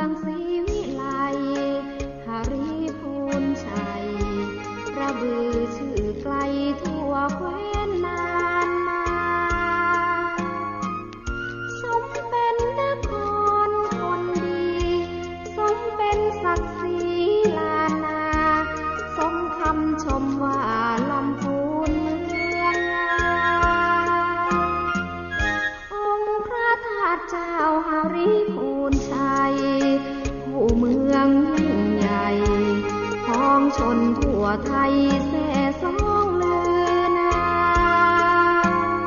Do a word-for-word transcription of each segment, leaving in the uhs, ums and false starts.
งศรีวิไล หริพูนชัย กระบือชื่อไกลทั่วแคว้นน่านมา สมเป็นนครคนดี สมเป็นศักดิ์ศรีล้านนา สมคำชมว่าลำพูนเมืองงาม องค์พระธาตุเจ้าหริพูนชัย คู่เมืองยิ่งใหญ่ ของชนทั่วไทยแซ่ซ้องลือนาม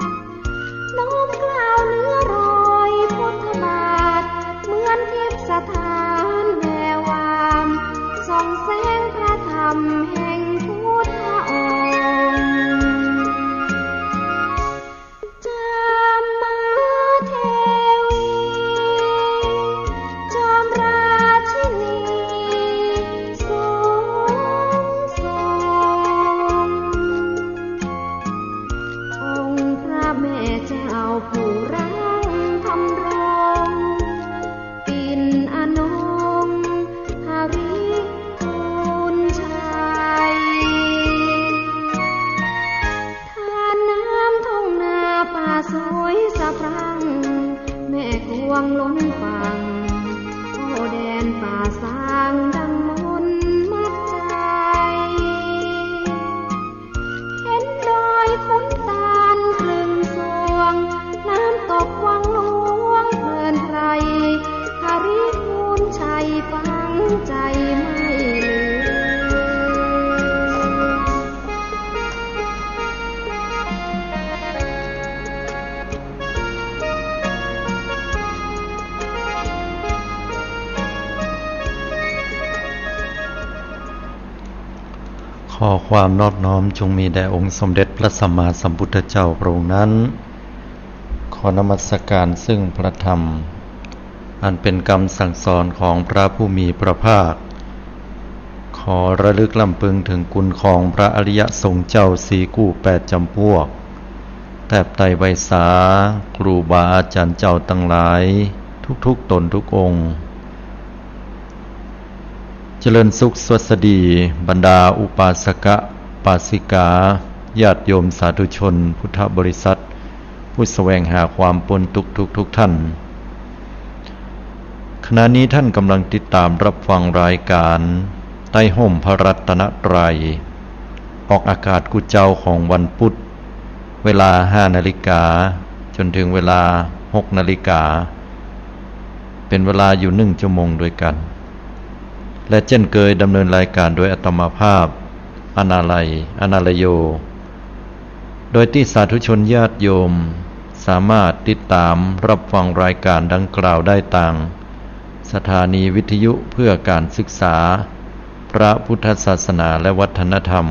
น้อมเกล้าเนื้อรอยพุทธบาท เหมือนทิพย์สถานแวววาม ส่องแสงพระธรรมแห่งพุทธองค์ จามเทวี จอมราชินีสูงส่ง องค์พระแม่เจ้าผู้รังธำรง ปิ่นอนงค์หริพูนชัย ทานน้ำทุ่งนาป่าสวยสะพรั่ง แม่กวงล้นฝั่ง โอ้แดนป่าซางดังมนต์มัดใจ เห็นดอยขุนตาลครึ่งสวง น้ำตกวังหลวงเพลินไพร หริพูนชัยฝังใจไม่ลืม ขอความนอบน้อมจงมีแด่องค์สมเด็จพระสัมมาสัมพุทธเจ้าพระองค์นั้น ขอนมัสการซึ่งพระธรรม อันเป็นกำสั่งสอนของพระผู้มีพระภาค ขอระลึกรำพึงถึงคุณของพระอริยสงฆ์เจ้าสี่กู้แปดจำพวก แทบไตร่ไวสา ครูบาอาจารย์เจ้าตังหลาย ทุกๆ ตนทุกองค์ เจริญสุขสวัสดี บรรดาอุปาสกะ ปาสิกา ญาติโยมสาธุชน พุทธบริษัท ผู้แสวงหาความป๊นทุกข์ทุกๆ ท่าน ขณะนี้ท่านกำลังติดตามรับฟังรายการใต้ฮ่มพระรัตนตรัย ออกอากาศกู้เจ๊าของวันพุธ เวลาห้านาฬิกา จนถึงเวลาหกนาฬิกา เป็นเวลาอยู่หนึ่งชั่วโมงด้วยกัน และเจ้นเกยดำเนินรายการโดยอาตมาภาพ อนาลัย อนาลโย โดยตี้สาธุชนญาติโยมสามารถติดตามรับฟังรายการดังกล่าวได้ตางสถานีวิทยุเพื่อการศึกษาพระพุทธศาสนาและวัฒนธรรม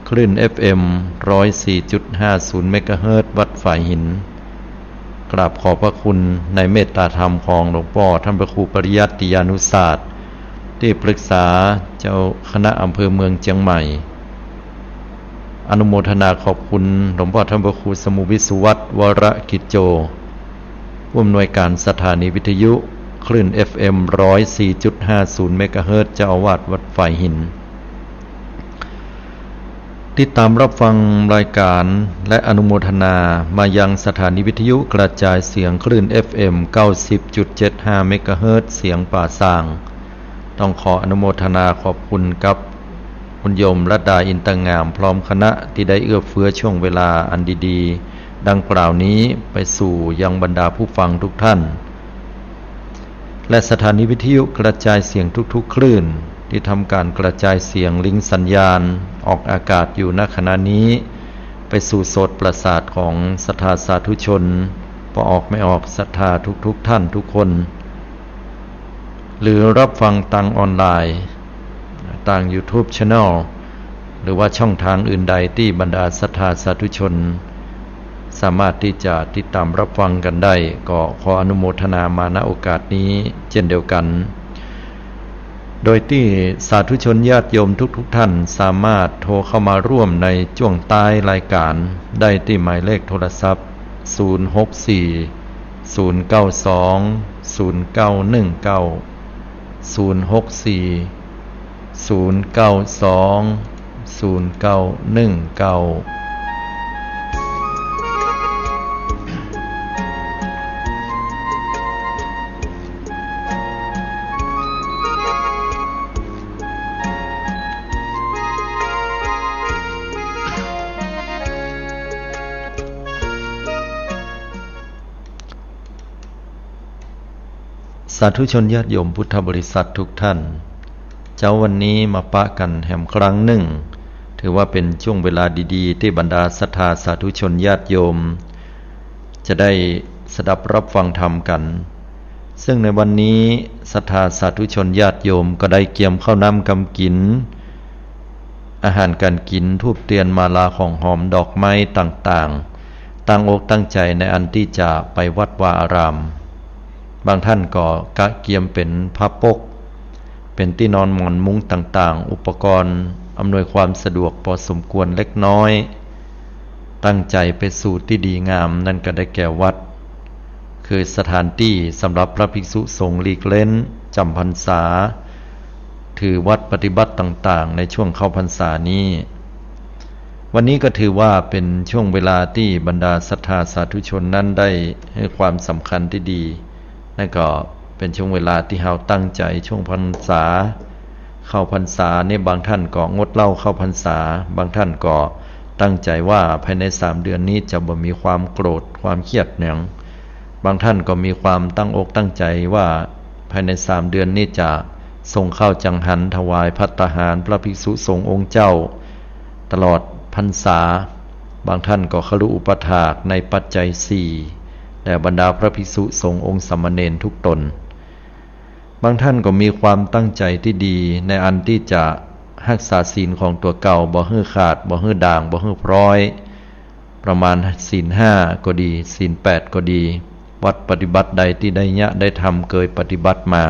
คลื่น เอฟ เอ็ม ร้อยสี่จุดห้าศูนย์ เมกะเฮิรตซ์ วัดฝายหิน กราบขอบพระคุณในเมตตาธรรมของหลวงป้อท่านพระครูปริยัติยานุศาสตร์ ตี้ปรึกษาเจ้าคณะอำเภอเมืองเจียงใหม่ อนุโมทนาขอบคุณหลวงป้อท่านพระครูสมุวิสุวัฒน์ วรกิจโจ ผู้อำนวยการสถานีวิทยุ คลื่น เอฟ เอ็ม ร้อยสี่จุดห้าศูนย์ เมกะเฮิรตซ์ เจ้าอาวาสวัดฝายหิน ติดตามรับฟังรายการและอนุโมทนามายังสถานีวิทยุกระจายเสียงคลื่น เอฟ เอ็ม เก้าสิบจุดเจ็ดห้า เมกะเฮิรตซ์ เสียงป่าซาง ต้องขออนุโมทนาขอบคุณกับคุณโยมรัตดา อินตงาม พร้อมคณะตี้ได้เอื้อเฟื้อช่วงเวลาอันดีๆ ดังกล่าวนี้ไปสู่ยังบรรดาผู้ฟังทุกท่าน และสถานีวิทยุกระจายเสียงทุกๆ คลื่น ตี้ทำการกระจายเสียงลิงก์สัญญาณออกอากาศอยู่ ณ ขณะนี้ ไปสู่โสตประสาทของศรัทธาสาธุชน ป้อออกแม่ออกศรัทธาทุกๆ ท่านทุกคน หรือรับฟังตางออนไลน์ ตาง YouTube Channel หรือว่าช่องทางอื่นใดตี้บรรดาศรัทธาสาธุชน สามารถตี้จะติดตามรับฟังกั๋นได้ ก็ขออนุโมทนามา ณ โอกาสนี้เจ้นเดียวกั๋น โดยตี้สาธุชนญาติโยมทุกๆ ท่านสามารถโทรเข้ามาร่วมในจ้วงต้ายรายการได้ตี้หมายเลขโทรศัพท์ ศูนย์ หก สี่ ศูนย์ เก้า สอง ศูนย์ เก้า หนึ่ง เก้า ศูนย์ หก สี่ ศูนย์ เก้า สอง ศูนย์ เก้า หนึ่ง เก้า สาธุชนญาติโยมพุทธบริษัททุกท่าน เจ๊าวันนี้มาปะกั๋นแหมครั้งนึ่ง ถือว่าเป๋นช่วงเวลาดีๆ ตี้บรรดาศรัทธาสาธุชนญาติโยม จะได้สดับรับฟังธรรมกั๋น ซึ่งในวันนี้ศรัทธาสาธุชนญาติโยมก็ได้เกียมข้าวน้ำกำกิ๋น อาหารก๋านกิ๋น ธูปเตียน มาลา ของหอม ดอกไม้ต่างๆ ตั้งอกตั้งใจ๋ในอันตี้จะไปวัดวาอาราม บางท่านก็กะเกียมเป๋นผ้าปก เป๋นตี้นอนหมอนมุ้งต่างๆ อุปกรณ์อำนวยความสะดวกปอสมควรเล็กน้อย ตั้งใจ๋ไปสู่ตี้ดีงาม นั้นก็ได้แก่วัด คือสถานตี้สำหรับพระภิกษุสงฆ์หลีกเล้นจ๋ำพรรษา ถือวัตรปฏิบัติต่างๆ ในช่วงเข้าพรรษานี้ วันนี้ก็ถือว่าเป๋นช่วงเวลาตี้บรรดาศรัทธาสาธุชนนั้นได้หื้อความสำคัญตี้ดี นั่นก็เป๋นช่วงเวลาตี้เฮาตั้งใจ๋ช่วงพรรษา เข้าพรรษานี่บางท่านก็งดเหล้าเข้าพรรษา บางท่านก็ตั้งใจ๋ว่าภายในสามเดือนนี้จะบ่มีความโกรธความเคียดหยัง บางท่านก็มีความตั้งอกตั้งใจ๋ว่าภายในสามเดือนนี้จะส่งข้าวจังหันถวายภัตตาหารพระภิกษุสงฆ์องค์เจ้า ตลอดพรรษา บางท่านก็คฤอุปถากในปัจจัยสี่ แด่บรรดาพระภิกษุสงฆ์องค์สามเณรทุกตน บางท่านก็มีความตั้งใจ๋ตี้ดีในอันตี้จะฮักษาศีลของตั๋วเก่า บ่หื้อขาด บ่หื้อด่าง บ่หื้อพร้อย ประมาณศีลห้าก็ดี ศีลแปดก็ดี วัตรปฏิบัติใดตี้ได้เยียะได้ทำเกยปฏิบัติมา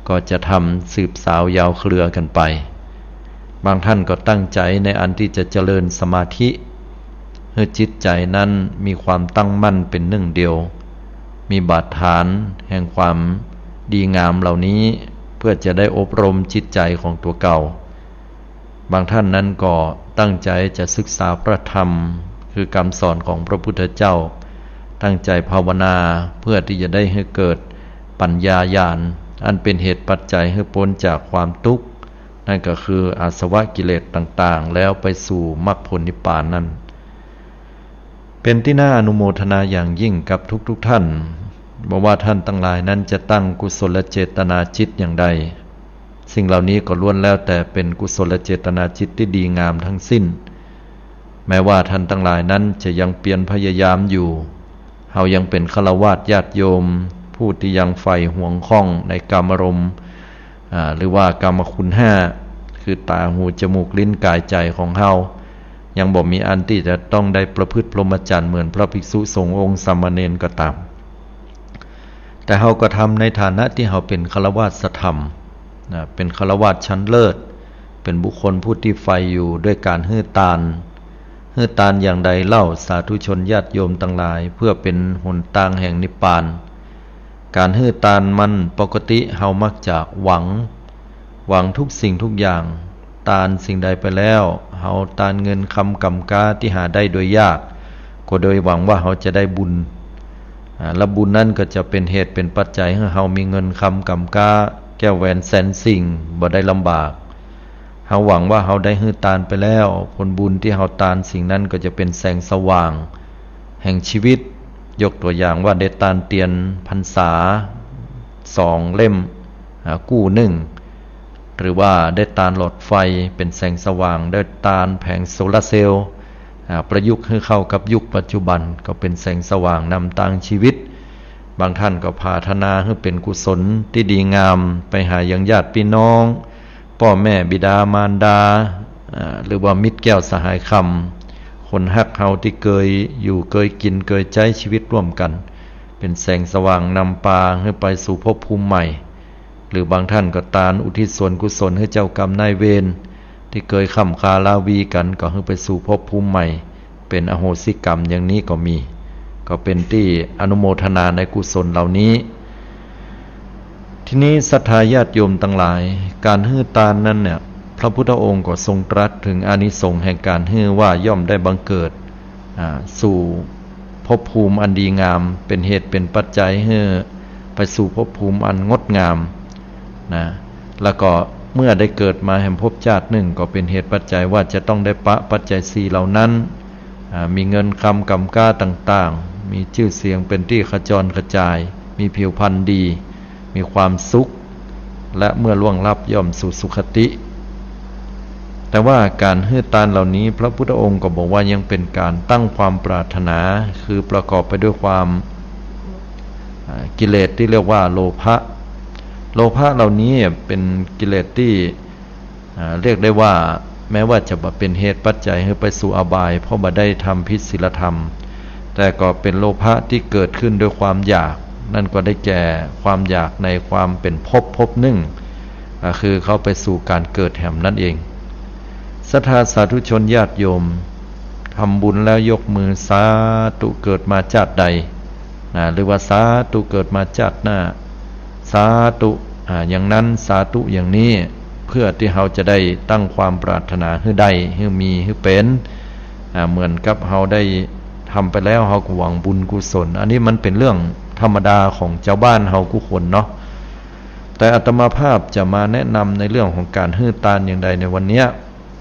ก็จะทำสืบสาวยาวเครือกั๋นไป บางท่านก็ตั้งใจ๋ในอันตี้จะเจริญสมาธิ หื้อจิตใจ๋นั้นมีความตั้งมั่นเป๋นหนึ่งเดียว มีบาดฐานแห่งความดีงามเหล่านี้ เพื่อจะได้อบรมจิตใจ๋ของตั๋วเก่า บางท่านนั้นก็ตั้งใจ๋จะศึกษาพระธรรม คือกำสอนของพระพุทธเจ้า ตั้งใจ๋ภาวนาเพื่อตี้จะได้หื้อเกิดปัญญาญาณ อันเป๋นเหตุปัจจัยหื้อป๊นจากความตุ๊กข์ นั่นก็คืออาสวะกิเลสต่างๆ แล้วไปสู่มรรคผลนิพพานนั้น เป๋นตี้น่าอนุโมทนาอย่างยิ่งกับทุกๆ ท่าน บ่ว่าท่านตังหลายนั้นจะตั้งกุศลเจตนาจิตอย่างใด สิ่งเหล่านี้ก็ล้วนแล้วแต่เป๋นกุศลเจตนาจิตตี้ดีงามทั้งสิ้น แม้ว่าท่านตังหลายนั้นจะยังเปียรพยายามอยู่ เฮายังเป๋นฆราวาสญาติโยม ผู้ตี้ยังใฝ่หวงข้องในกามารมณ์ อ่า หรือว่ากามคุณห้า คือต๋า หู จมูก ลิ้น ก๋าย ใจ๋ของเฮา ยังบ่มีอันตี้จะต้องได้ประพฤติพรหมจรรย์เหมือนพระภิกษุสงฆ์องค์สามเณรก็ต๋าม แต่เฮาก็ทำในฐานะตี้เฮาเป๋นฆราวาสธรรม นะ เป๋นฆราวาสชั้นเลิศ เป๋นบุคคลผู้ตี้ใฝ่อยู่ด้วยก๋านหื้อตาน หื้อตานอย่างใดเล่า สาธุชนญาติโยมตังหลาย เพื่อเป๋นหนตางแห่งนิพพาน ก๋านหื้อตานมันปกติเฮามักจะหวัง หวังทุกสิ่งทุกอย่าง ตานสิ่งใดไปแล้ว เฮาตานเงินคำก๋ำก๊าตี้หาได้โดยยาก ก็โดยหวังว่าเฮาจะได้บุญ อ่า และบุญนั้นก็จะเป๋นเหตุเป๋นปัจจัยหื้อเฮามีเงินคำก๋ำก๊า แก้วแหวนแสนสิ่ง บ่ได้ลำบาก เฮาหวังว่าเฮาได้หื้อตานไปแล้ว ผลบุญตี้เฮาตานสิ่งนั้นก็จะเป๋นแสงสว่างแห่งชีวิต ยกตั๋วอย่างว่าได้ตานเตียนพรรษาสองเล่ม อ่า กู้นึ่ง หรือว่าได้ตานหลอดไฟเป๋นแสงสว่าง ได้ตานแผงโซลาร์เซลล์ อ่า ประยุกต์หื้อเข้ากับยุคปัจจุบัน ก็เป๋นแสงสว่างนำตางชีวิต บางท่านก็ผาถนาหื้อเป๋นกุศลตี้ดีงาม ไปหายังญาติปี้น้อง ป้อแม่บิดามารดา อ่า หรือว่ามิตรแก้วสหายคำ คนฮักเฮาตี้เกยอยู่เกยกิ๋นเกยใจ๊ชีวิตร่วมกั๋น เป๋นแสงสว่างนำปาหื้อไปสู่ภพภูมิใหม่ หรือบางท่านก็ตานอุทิศส่วนกุศลหื้อเจ้ากรรมนายเวรตี้เกยค่ำคาราวีกั๋น ก็หื้อไปสู่ภพภูมิใหม่ เป๋นอโหสิกรรมอย่างนี้ก็มี ก็เป๋นตี้อนุโมทนาในกุศลเหล่านี้ ทีนี้ศรัทธาญาติโยมตังหลาย ก๋านหื้อตานนั้นเนี่ย พระพุทธองค์ก็ทรงตรัสเถิงอานิสงส์แห่งก๋านหื้อว่าย่อมได้บังเกิด อ่า สู่ภพภูมิอันดีงาม เป๋นเหตุเป๋นปัจจัยหื้อไปสู่ภพภูมิอันงดงามนะ แล้วก็เมื่อได้เกิดมาแหมภพจาตินึ่ง ก็เป๋นเหตุปัจจัยว่าจะต้องได้ปะปัจจัยสี่เหล่านั้น อ่า มีเงินคำก๋ำก๊าต่างๆ มีจื้อเสียงเป๋นตี้ขจรกระจาย มีผิวพรรณดี มีความสุข และเมื่อล่วงลับย่อมสู่สุคติ แต่ว่าก๋านหื้อตานเหล่านี้ พระพุทธองค์ก็บอกว่ายังเป๋นก๋านตั้งความปรารถนา คือประกอบไปด้วยความ อ่า กิเลสตี้เรียกว่าโลภะ โลภะเหล่านี้เป๋นกิเลสตี้ อ่า เรียกได้ว่าแม้ว่าจะบ่เป๋นเหตุปัจจัยหื้อไปสู่อบาย เพราะบ่ได้ทำผิดศีลธรรม แต่ก็เป๋นโลภะตี้เกิดขึ้นด้วยความอยาก นั่นก็ได้แก่ความอยากในความเป๋นภพภพนึ่ง อ่า คือเข้าไปสู่ก๋านเกิดแหมนั่นเอง ศรัทธาสาธุชนญาติโยม ทำบุญแล้วยกมือสาธุเกิดมาจาติใด นะ หรือว่าสาธุเกิดมาจาติหน้า สาธุ อ่า อย่างนั้น สาธุอย่างนี้ เพื่อตี้เฮาจะได้ตั้งความปรารถนาหื้อได้ หื้อมี หื้อเป๋น อ่า เหมือนกับเฮาได้ทำไปแล้ว เฮาก็หวังบุญกุศล อันนี้มันเป๋นเรื่องธรรมดาของจาวบ้านเฮากู้คนเนาะ แต่อาตมาภาพจะมาแนะนำในเรื่องของก๋านหื้อตานอย่างใดในวันเนี้ย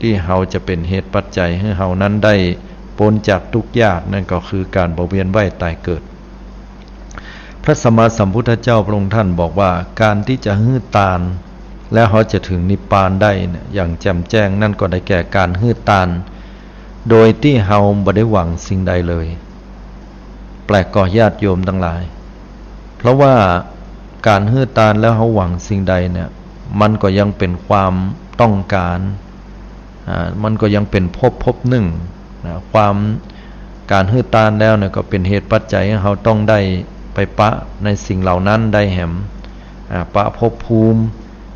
ตี้เฮาจะเป๋นเหตุปัจจัยหื้อเฮานั้นได้ป๊นจากตุ๊กข์ยาก นั่นก็คือก๋านบ่เวียนว่ายต๋ายเกิด พระสัมมาสัมพุทธเจ้าพระองค์ท่านบอกว่า ก๋านตี้จะหื้อตาน แล้วเฮาจะเถิงนิพพานได้เนี่ย อย่างแจ่มแจ้ง นั่นก็ได้แก่ก๋านหื้อตาน โดยตี้เฮาบ่ได้หวังสิ่งใดเลย แปลกก่อญาติโยมตังหลาย เพราะว่าก๋านหื้อตานแล้วเฮาหวังสิ่งใดเนี่ย มันก็ยังเป๋นความต้องก๋าน อ่า มันก็ยังเป๋นภพภพนึ่งนะ ความ ก๋านหื้อตานแล้วเนี่ยก็เป๋นเหตุปัจจัยหื้อเฮาต้องได้ไปปะในสิ่งเหล่านั้นได้แหม อ่า ปะภพภูมิ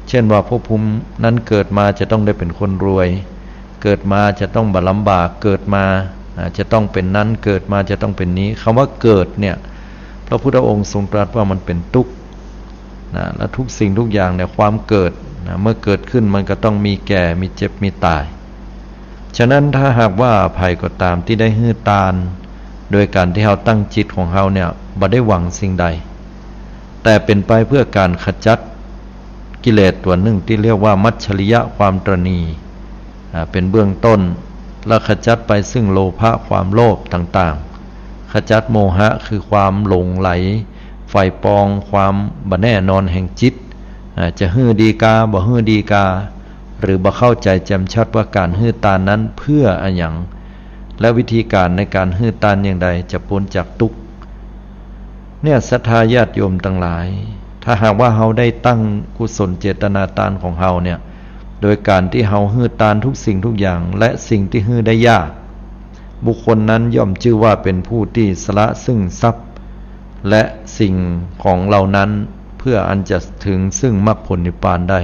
เช่นว่าภพภูมินั้นเกิดมาจะต้องได้เป๋นคนรวย เกิดมาจะต้องบ่ลำบาก เกิดมา อ่า จะต้องเป๋นนั้น เกิดมาจะต้องเป๋นนี้ กำว่าเกิดเนี่ย พระพุทธองค์ทรงตรัสว่ามันเป๋นตุ๊กข์ นะ และทุกสิ่งทุกอย่างเนี่ย ความเกิด นะ เมื่อเกิดขึ้นมันก็ต้องมีแก่ มีเจ็บ มีต๋าย ฉะนั้นถ้าหากว่าใผก็ต๋ามตี้ได้หื้อตาน โดยก๋านตี้เฮาตั้งจิตของเฮาเนี่ย บ่ได้หวังสิ่งใด แต่เป๋นไปเพื่อก๋านขจัดกิเลสตั๋วนึ่งตี้เรียกว่ามัจฉริยะ ความตระหนี่ อ่า เป๋นเบื้องต้น และขจัดไปซึ่งโลภะ ความโลภต่างๆ ขจัดโมหะ คือความหลงใหล ใฝ่ปอง ความบ่แน่นอนแห่งจิต อ่า จะหื้อดีกา บ่หื้อดีกา หรือบ่เข้าใจ๋แจ่มชัดว่าก๋านหื้อตานนั้นเพื่ออะหยัง และวิธีก๋านในก๋านหื้อตานอย่างใดจะป๊นจากตุ๊กข์ เนี่ย ศรัทธาญาติโยมตังหลาย ถ้าหากว่าเฮาได้ตั้งกุศลเจตนาตานของเฮาเนี่ย โดยก๋านตี้เฮาหื้อตานทุกสิ่งทุกอย่าง และสิ่งตี้หื้อได้ยาก บุคคลนั้นย่อมจื้อว่าเป๋นผู้ตี้สละซึ่งทรัพย์ และสิ่งของเหล่านั้น เพื่ออันจะเถิงซึ่งมรรคผลนิพพานได้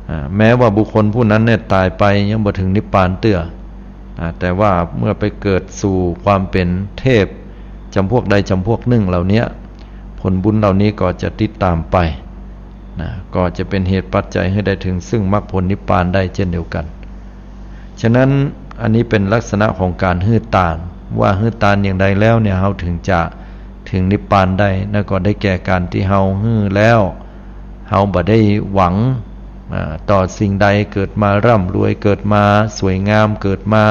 อ่า แม้ว่าบุคคลผู้นั้นเนี่ยต๋ายไปยังบ่เถิงนิพพานเตื้อ อ่า แต่ว่าเมื่อไปเกิดสู่ความเป๋นเทพจ๋ำพวกใดจ๋ำพวกนึ่งเหล่าเนี้ย ผลบุญเหล่านี้ก็จะติดต๋ามไป นะ ก็จะเป๋นเหตุปัจจัยหื้อได้เถิงซึ่งมรรคผลนิพพานได้เช่นเดียวกั๋น ฉะนั้นอันนี้เป๋นลักษณะของก๋านหื้อตาน ว่าหื้อตานอย่างใดแล้วเนี่ย เฮาเถิงจะเถิงนิพพานได้ นั่นก็ได้แก่ก๋านตี้เฮาหื้อแล้ว เฮาบ่ได้หวัง อ่า ต่อสิ่งใด เกิดมาร่ำรวย เกิดมาสวยงาม เกิดมา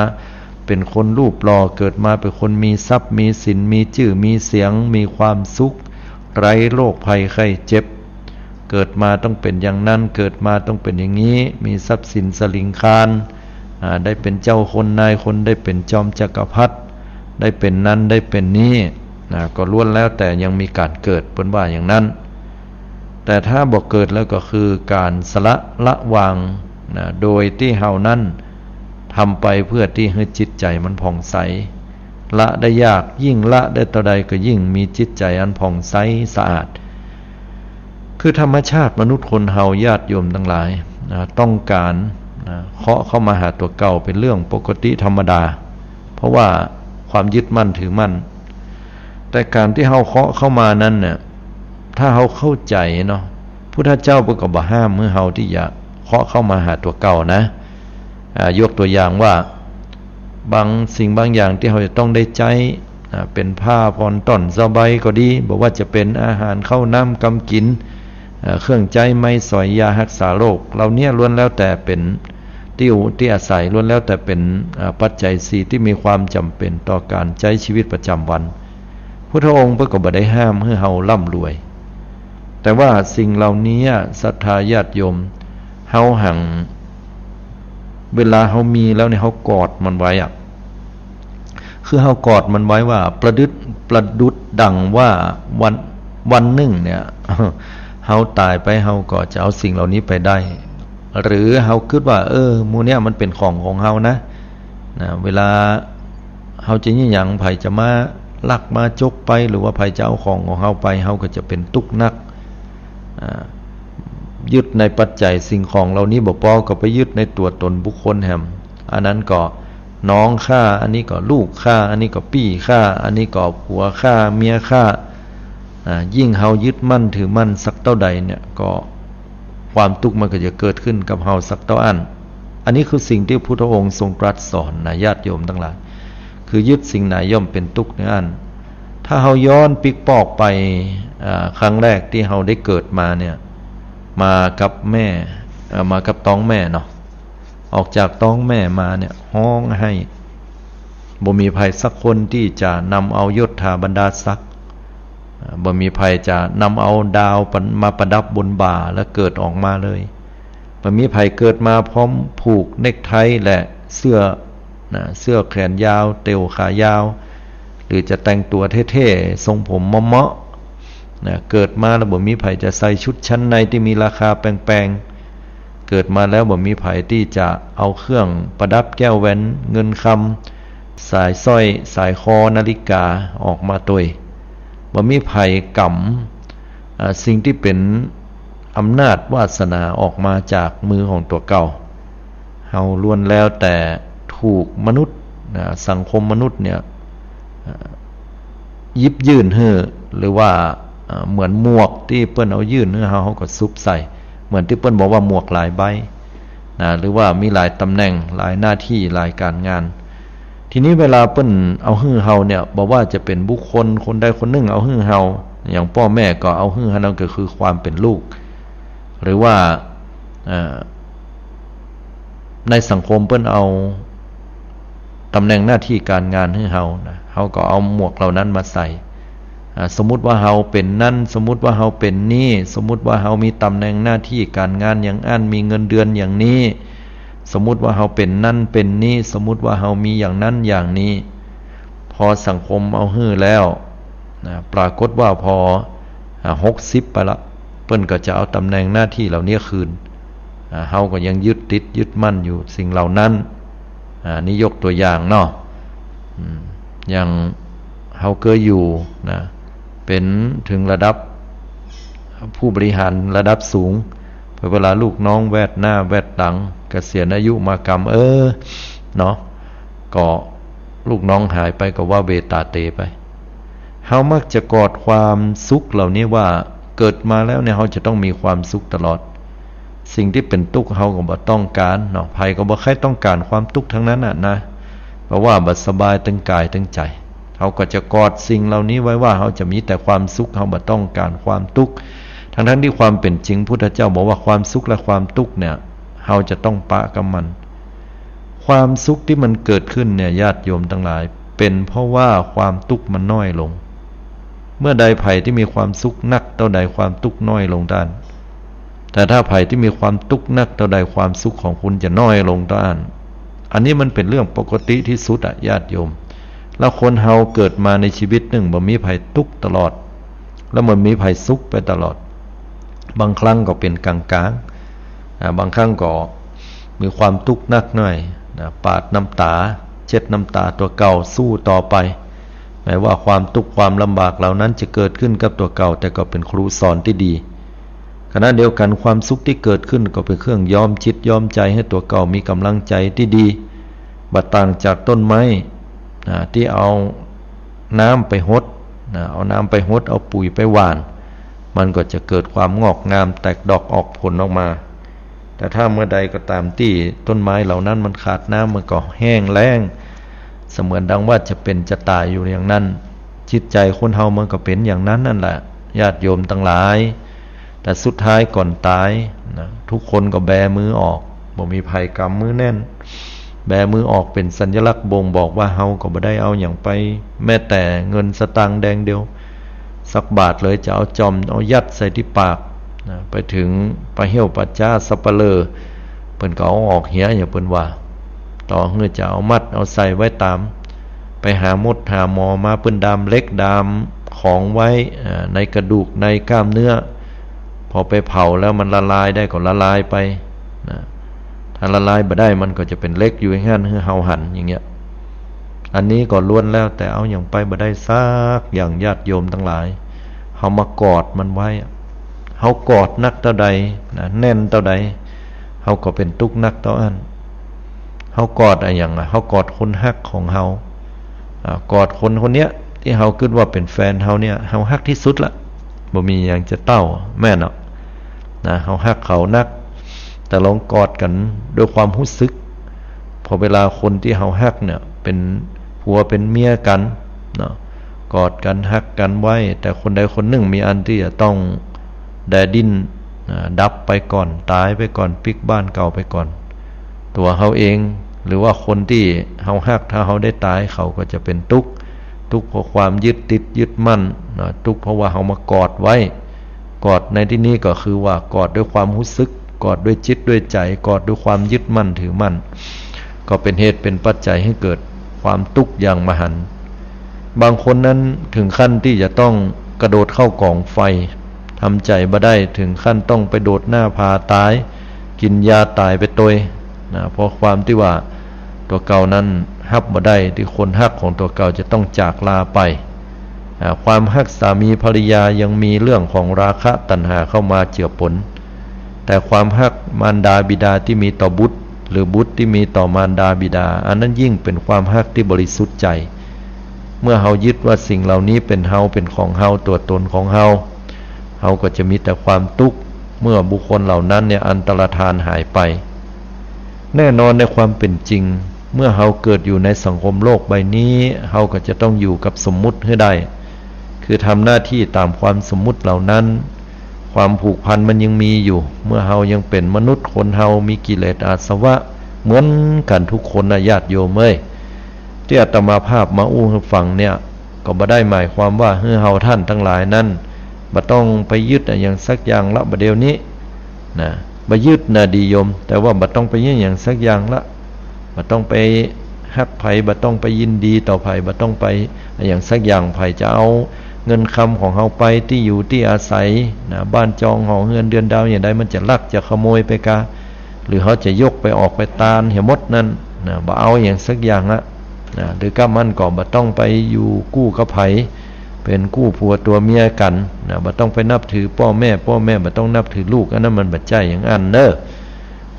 เป๋นคนรูปหล่อ เกิดมาเป๋นคนมีทรัพย์ มีสิน มีจื้อ มีเสียง มีความสุข ไร้โรคภัยไข้เจ็บ เกิดมาต้องเป๋นอย่างนั้น เกิดมาต้องเป๋นอย่างนี้ มีทรัพย์สินสะหลิงคาน อ่า ได้เป๋นเจ้าคนนายคน ได้เป๋นจอมจักรพรรดิ ได้เป๋นนั้นได้เป๋นนี้ นะ ก็ล้วนแล้วแต่ยังมีก๋านเกิด เปิ้นว่าอย่างนั้น แต่ถ้าบ่เกิดแล้วก็คือก๋านสละละวาง นะ โดยตี้เฮานั้นทำไปเพื่อตี้หื้อจิตใจ๋มันผ่องใส ละได้ยาก ยิ่งละได้เต้าใดก็ยิ่งมีจิตใจ๋อันผ่องใสสะอาด คือธรรมชาติมนุษย์คนเฮาญาติโยมตังหลาย นะ ต้องก๋าน นะ เคาะเข้ามาหาตั๋วเก่าเป๋นเรื่องปกติธรรมดา เพราะว่าความยึดมั่นถือมั่น แต่ก๋านตี้เฮาเคาะเข้ามานั้นเนี่ย ถ้าเฮาเข้าใจ๋เนาะ พุทธเจ้าเปิ้นก็บ่ห้ามหื้อเฮาตี้จะเคาะเข้ามาหาตั๋วเก่านะ อ่า ยกตั๋วอย่างว่า บางสิ่งบางอย่างตี้เฮาจะต้องได้ใจ๊ อ่า เป๋นผ้าผ่อนต้อนสบายก็ดี บ่ว่าจะเป๋นอาหารข้าวน้ำกำกิ๋น อ่า เครื่องใจ๊ไม้สอยยาฮักษาโรค เหล่านี้ล้วนแล้วแต่เป๋นตี้อยู่ตี้อาศัย ล้วนแล้วแต่เป๋น อ่า ปัจจัยสี่ตี้มีความจ๋ำเป๋นต่อก๋านใจ๊ชีวิตประจ๋ำวัน พุทธองค์เปิ้นก็บ่ได้ห้ามหื้อเฮาร่ำรวย แต่ว่าสิ่งเหล่านี้อะ ศรัทธาญาติโยม เฮาหัง เวลาเฮามีแล้วเนี่ย เฮากอดมันไว้อะ คือเฮากอดมันไว้ว่า ประดุจ ประดุจดังว่าวัน วันนึ่งเนี่ย เฮาต๋ายไป เฮาก็จะเอาสิ่งเหล่านี้ไปได้ หรือเฮากึ๊ดว่า เออ หมู่เนี่ยมันเป๋นของของเฮานะ นะ เวลาเฮาจะเยียะหยัง ใผจะมาลักมาจกไป หรือว่าใผจะเอาของของเฮาไป เฮาก็จะเป๋นตุ๊กข์นัก อ่า ยึดในปัจจัยสิ่งของเหล่านี้บ่ปอ ก็ไปยึดในตั๋วต๋นบุคคลแหม อันนั้นก็น้องข้า อันนี้ก็ลูกข้า อันนี้ก็ปี้ข้า อันนี้ก็ผัวข้า เมียข้า อ่า ยิ่งเฮายึดมั่นถือมั่นสักเต้าใดเนี่ย ก็ความตุ๊กข์มันก็จะเกิดขึ้นกับเฮาสักเต้าอั้น อันนี้คือสิ่งตี้พุทธองค์ทรงตรัสสอนนะ ญาติโยมตังหลาย คือยึดสิ่งไหนย่อมเป๋นตุ๊กข์เนื้ออั้น ถ้าเฮาย้อนปิ๊กปอกไป อ่า ครั้งแรกตี้เฮาได้เกิดมาเนี่ย มากับแม่ เอ่อ มากับต๊องแม่เนาะ ออกจากต๊องแม่มาเนี่ย ฮ้องไห้ บ่มีใผสักคนตี้จะนำเอายศถาบรรดาศักดิ์ อ่า บ่มีใผจะนำเอาดาวมาประดับบนบ่าแล้วเกิดออกมาเลย บ่มีใผเกิดมาพร้อมผูกเน็กไทและเสื้อ นะ เสื้อแขนยาว เต็่วขายาว หรือจะแต่งตั๋วเท่ๆ ทรงผมเมาะๆ นะ เกิดมาแล้วบ่มีใผจะใส่ชุดชั้นในตี้มีราคาแปงๆ เกิดมาแล้วบ่มีใผตี้จะเอาเครื่องประดับแก้วแหวนเงินคำ สายสร้อย สายคอ นาฬิกาออกมาตวย บ่มีใผกำ อ่า สิ่งตี้เป๋นอำนาจวาสนาออกมาจากมือของตั๋วเก่า เฮาล้วนแล้วแต่ถูกมนุษย์ นะ สังคมมนุษย์เนี่ย อ่า หยิบยื่นหื้อ หรือว่า อ่า เหมือนหมวกตี้เปิ้นเอายื่นหื้อเฮา เฮาก็สุบใส่ เหมือนตี้เปิ้นบอกว่าหมวกหลายใบ นะ หรือว่ามีหลายต๋ำแหน่ง หลายหน้าตี้ หลายก๋านงาน ทีนี้เวลาเปิ้นเอาหื้อเฮาเนี่ย บ่ว่าจะเป๋นบุคคลคนใดคนนึ่งเอาหื้อเฮา อย่างป้อแม่ก็เอาหื้อเฮา นั่นก็คือความเป๋นลูก หรือว่า เอ่อ ในสังคมเปิ้นเอาต๋ำแหน่งหน้าตี้ก๋านงานหื้อเฮานะ เฮาก็เอาหมวกเหล่านั้นมาใส่ อ่า สมมุติว่าเฮาเป๋นนั้น สมมุติว่าเฮาเป๋นนี้ สมมุติว่าเฮามีต๋ำแหน่งหน้าตี้ก๋านงานอย่างอั้น มีเงินเดือนอย่างนี้ สมมุติว่าเฮาเป๋นนั้นเป๋นนี้ สมมุติว่าเฮามีอย่างนั้นอย่างนี้ พอสังคมเอาหื้อแล้ว นะ ปรากฏว่าพอ อ่า หกสิบไปละ เปิ้นก็จะเอาต๋ำแหน่งหน้าตี้เหล่านี้คืน อ่า เฮาก็ยังยึดติดยึดมั่นอยู่สิ่งเหล่านั้น อ่า นี่ยกตั๋วอย่างเนาะ อืม อย่างเฮาเกยอยู่นะ เป๋นเถิงระดับผู้บริหารระดับสูง พอเวลาลูกน้องแวดหน้าแวดหลัง เกษียณอายุมากำ เออ เนาะ ก็ลูกน้องหายไปก็ว่าเวตาเตไป เฮามักจะกอดความสุขเหล่านี้ว่าเกิดมาแล้วเนี่ย เฮาจะต้องมีความสุขตลอด สิ่งตี้เป๋นตุ๊กข์เฮาก็บ่ต้องก๋านเนาะ ใผก็บ่ใค่ต้องก๋านความตุ๊กข์ตังนั้นน่ะนะ เพราะว่าบ่สบายตึงก๋ายตึงใจ๋ เฮาก็จะกอดสิ่งเหล่านี้ไว้ว่าเฮาจะมีแต่ความสุข เฮาบ่ต้องก๋านความตุ๊กข์ ทั้งๆ ตี้ความเป๋นจริงพุทธเจ้าบอกว่าความสุขและความตุ๊กข์เนี่ย เฮาจะต้องปะกับมัน ความสุขตี้มันเกิดขึ้นเนี่ย ญาติโยมตังหลาย เป๋นเพราะว่าความตุ๊กข์มันน้อยลง เมื่อใดใผตี้มีความสุขนักเต้าใด ความตุ๊กข์น้อยลงเต้าอั้น แต่ถ้าใผตี้มีความตุ๊กข์นักเต้าใด ความสุขของคุณจะน้อยลงเต้าอั้น อันนี้มันเป๋นเรื่องปกติตี้สุดอะ ญาติโยม แล้วคนเฮาเกิดมาในชีวิตนึ่ง บ่มีใผตุ๊กข์ตลอด แล้วบ่มีใผสุขไปตลอด บางครั้งก็เป๋นก๋างๆ อ่า บางครั้งก็มีความตุ๊กข์นักหน่อยนะ ปาดน้ำต๋า เช็ดน้ำต๋าตั๋วเก่า สู้ต่อไป หมายว่าความตุ๊กข์ความลำบากเหล่านั้นจะเกิดขึ้นกับตั๋วเก่า แต่ก็เป๋นครูสอนตี้ดี ขณะเดียวกั๋นความสุขตี้เกิดขึ้นก็เป๋นเครื่องย้อมจิตย้อมใจ๋หื้อตั๋วเก่ามีก๋ำลังใจ๋ตี้ดี บ่ต่างจากต้นไม้ นะ ตี้เอาน้ำไปฮด นะ เอาน้ำไปฮด เอาปุ๋ยไปหว่าน มันก็จะเกิดความงอกงามแตกดอกออกผลออกมา แต่ถ้าเมื่อใดก็ตามตี้ต้นไม้เหล่านั้นมันขาดน้ำ มันก็แห้งแล้ง เสมือนดังว่าจะเป๋นจะต๋ายอยู่อย่างนั้น จิตใจ๋คนเฮามันก็เป๋นอย่างนั้นนั่นแหละ ญาติโยมตังหลาย แต่สุดท้ายก่อนต๋ายนะ ทุกคนก็แบมือออก บ่มีใผก๋ำมือแน่น แบมือออกเป๋นสัญลักษณ์บ่งบอกว่าเฮาก็บ่ได้เอาหยังไป แม้แต่เงินสตางค์แดงเดียว สักบาทเลย จะเอาจ่อมเอายัดใส่ตี้ปากนะ ไปเถิงป้าเหี้ยวป้าจ๊าสัปเหร่อ เปิ้นก็เอาออกเหีย อย่างเปิ้นว่า ต่อหื้อจะเอามัดเอาใส่ไว้ต๋าม ไปหาหมดหาหมอมา เปิ้นดามเหล็กดามของไว้ อ่า ในกระดูกในกล้ามเนื้อ พอไปเผาแล้วมันละลายได้ก็ละลายไปนะ ถ้าละลายบ่ได้มันก็จะเป๋นเหล็กอยู่อย่างนั้น หื้อเฮาหันอย่างเงี้ย อันนี้ก็ล้วนแล้วแต่เอาหยังไปบ่ได้สักอย่าง ญาติโยมตังหลาย เฮามากอดมันไว้อะ เฮากอดนักเต้าใดนะ แน่นเต้าใด เฮาก็เป๋นตุ๊กข์นักเต้าอั้น เฮากอดอะหยังอะ เฮากอดคนฮักของเฮา อ่า กอดคนคนเนี้ยตี้เฮากึ๊ดว่าเป๋นแฟนเฮาเนี่ย เฮาฮักตี้สุดละ บ่มีหยังจะเต้า แม่นเนาะ นะ เฮาฮักเขานัก แต่ลองกอดกั๋นด้วยความฮู้สึก พอเวลาคนตี้เฮาฮักเนี่ยเป๋นผัวเป๋นเมียกั๋นเนาะ กอดกั๋นฮักกั๋นไว้ แต่คนใดคนนึ่งมีอันตี้จะต้องแด่ดิ้น อ่า ดับไปก่อน ต๋ายไปก่อน ปิ๊กบ้านเก่าไปก่อน ตั๋วเฮาเอง หรือว่าคนตี้เฮาฮัก ถ้าเฮาได้ต๋าย เขาก็จะเป๋นตุ๊กข์ ตุ๊กข์เพราะความยึดติดยึดมั่นนะ ตุ๊กข์เพราะว่าเฮามากอดไว้ กอดในตี้นี้ก็คือว่ากอดด้วยความฮู้สึก กอดด้วยจิตด้วยใจ๋ กอดด้วยความยึดมั่นถือมั่น ก็เป๋นเหตุเป๋นปัจจัยหื้อเกิดความตุ๊กข์อย่างมหันต์ บางคนนั้นเถิงขั้นตี้จะต้องกระโดดเข้ากองไฟ ทำใจ๋บ่ได้ เถิงขั้นต้องไปโดดหน้าผาต๋าย กิ๋นยาต๋ายไปตวยนะ เพราะความตี้ว่าตั๋วเก่านั้นฮับบ่ได้ตี้คนฮักของตั๋วเก่าจะต้องจากลาไป อ่า ความฮักสามีภรรยายังมีเรื่องของราคะตัณหาเข้ามาเจือปน แต่ความฮักมารดาบิดาตี้มีต่อบุตร หรือบุตรตี้มีต่อมารดาบิดา อันนั้นยิ่งเป๋นความฮักตี้บริสุทธิ์ใจ๋ เมื่อเฮายึดว่าสิ่งเหล่านี้เป๋นเฮา เป๋นของเฮา ตั๋วตนของเฮา เฮาก็จะมีแต่ความตุ๊กข์ เมื่อบุคคลเหล่านั้นเนี่ยอันตรธานหายไป แน่นอนในความเป๋นจริง เมื่อเฮาเกิดอยู่ในสังคมโลกใบนี้ เฮาก็จะต้องอยู่กับสมมุติหื้อได้ คือทำหน้าตี้ต๋ามความสมมุติเหล่านั้น ความผูกพันมันยังมีอยู่ เมื่อเฮายังเป๋นมนุษย์ คนเฮามีกิเลสอาสวะเหมือนกั๋นทุกคนนะ ญาติโยมเอ้ย ตี้อาตมาภาพมาอู้หื้อฟังเนี่ย ก็บ่ได้หมายความว่าหื้อเฮาต้านตังหลายนั้นบ่ต้องไปยึดอะหยังสักอย่างละบ่าเดี่ยวนี้นะ บ่ยึดนะดีโยม แต่ว่าบ่ต้องไปยึดอะหยังสักอย่างละ บ่ต้องไปฮักใผ บ่ต้องไปยินดีต่อใผ บ่ต้องไปอะหยังสักอย่าง ใผจะเอาเงินคำของเฮาไป ตี้อยู่ตี้อาศัยนะ บ้านจองหอเฮือนเดือนดาวอย่างใด มันจะลักจะขโมยไปกา หรือเฮาจะยกไปออกไปตานเหียหมดนั้นนะ บ่เอาอะหยังสักอย่างละนะ หรือก้ามันก็บ่ต้องไปอยู่กู้กับใผ เป๋นกู้ผัวตั๋วเมียกั๋นนะ บ่ต้องไปนับถือป้อแม่ ป้อแม่บ่ต้องนับถือลูก อันนั้นมันบ่ใจ้อย่างอั้นเน่อ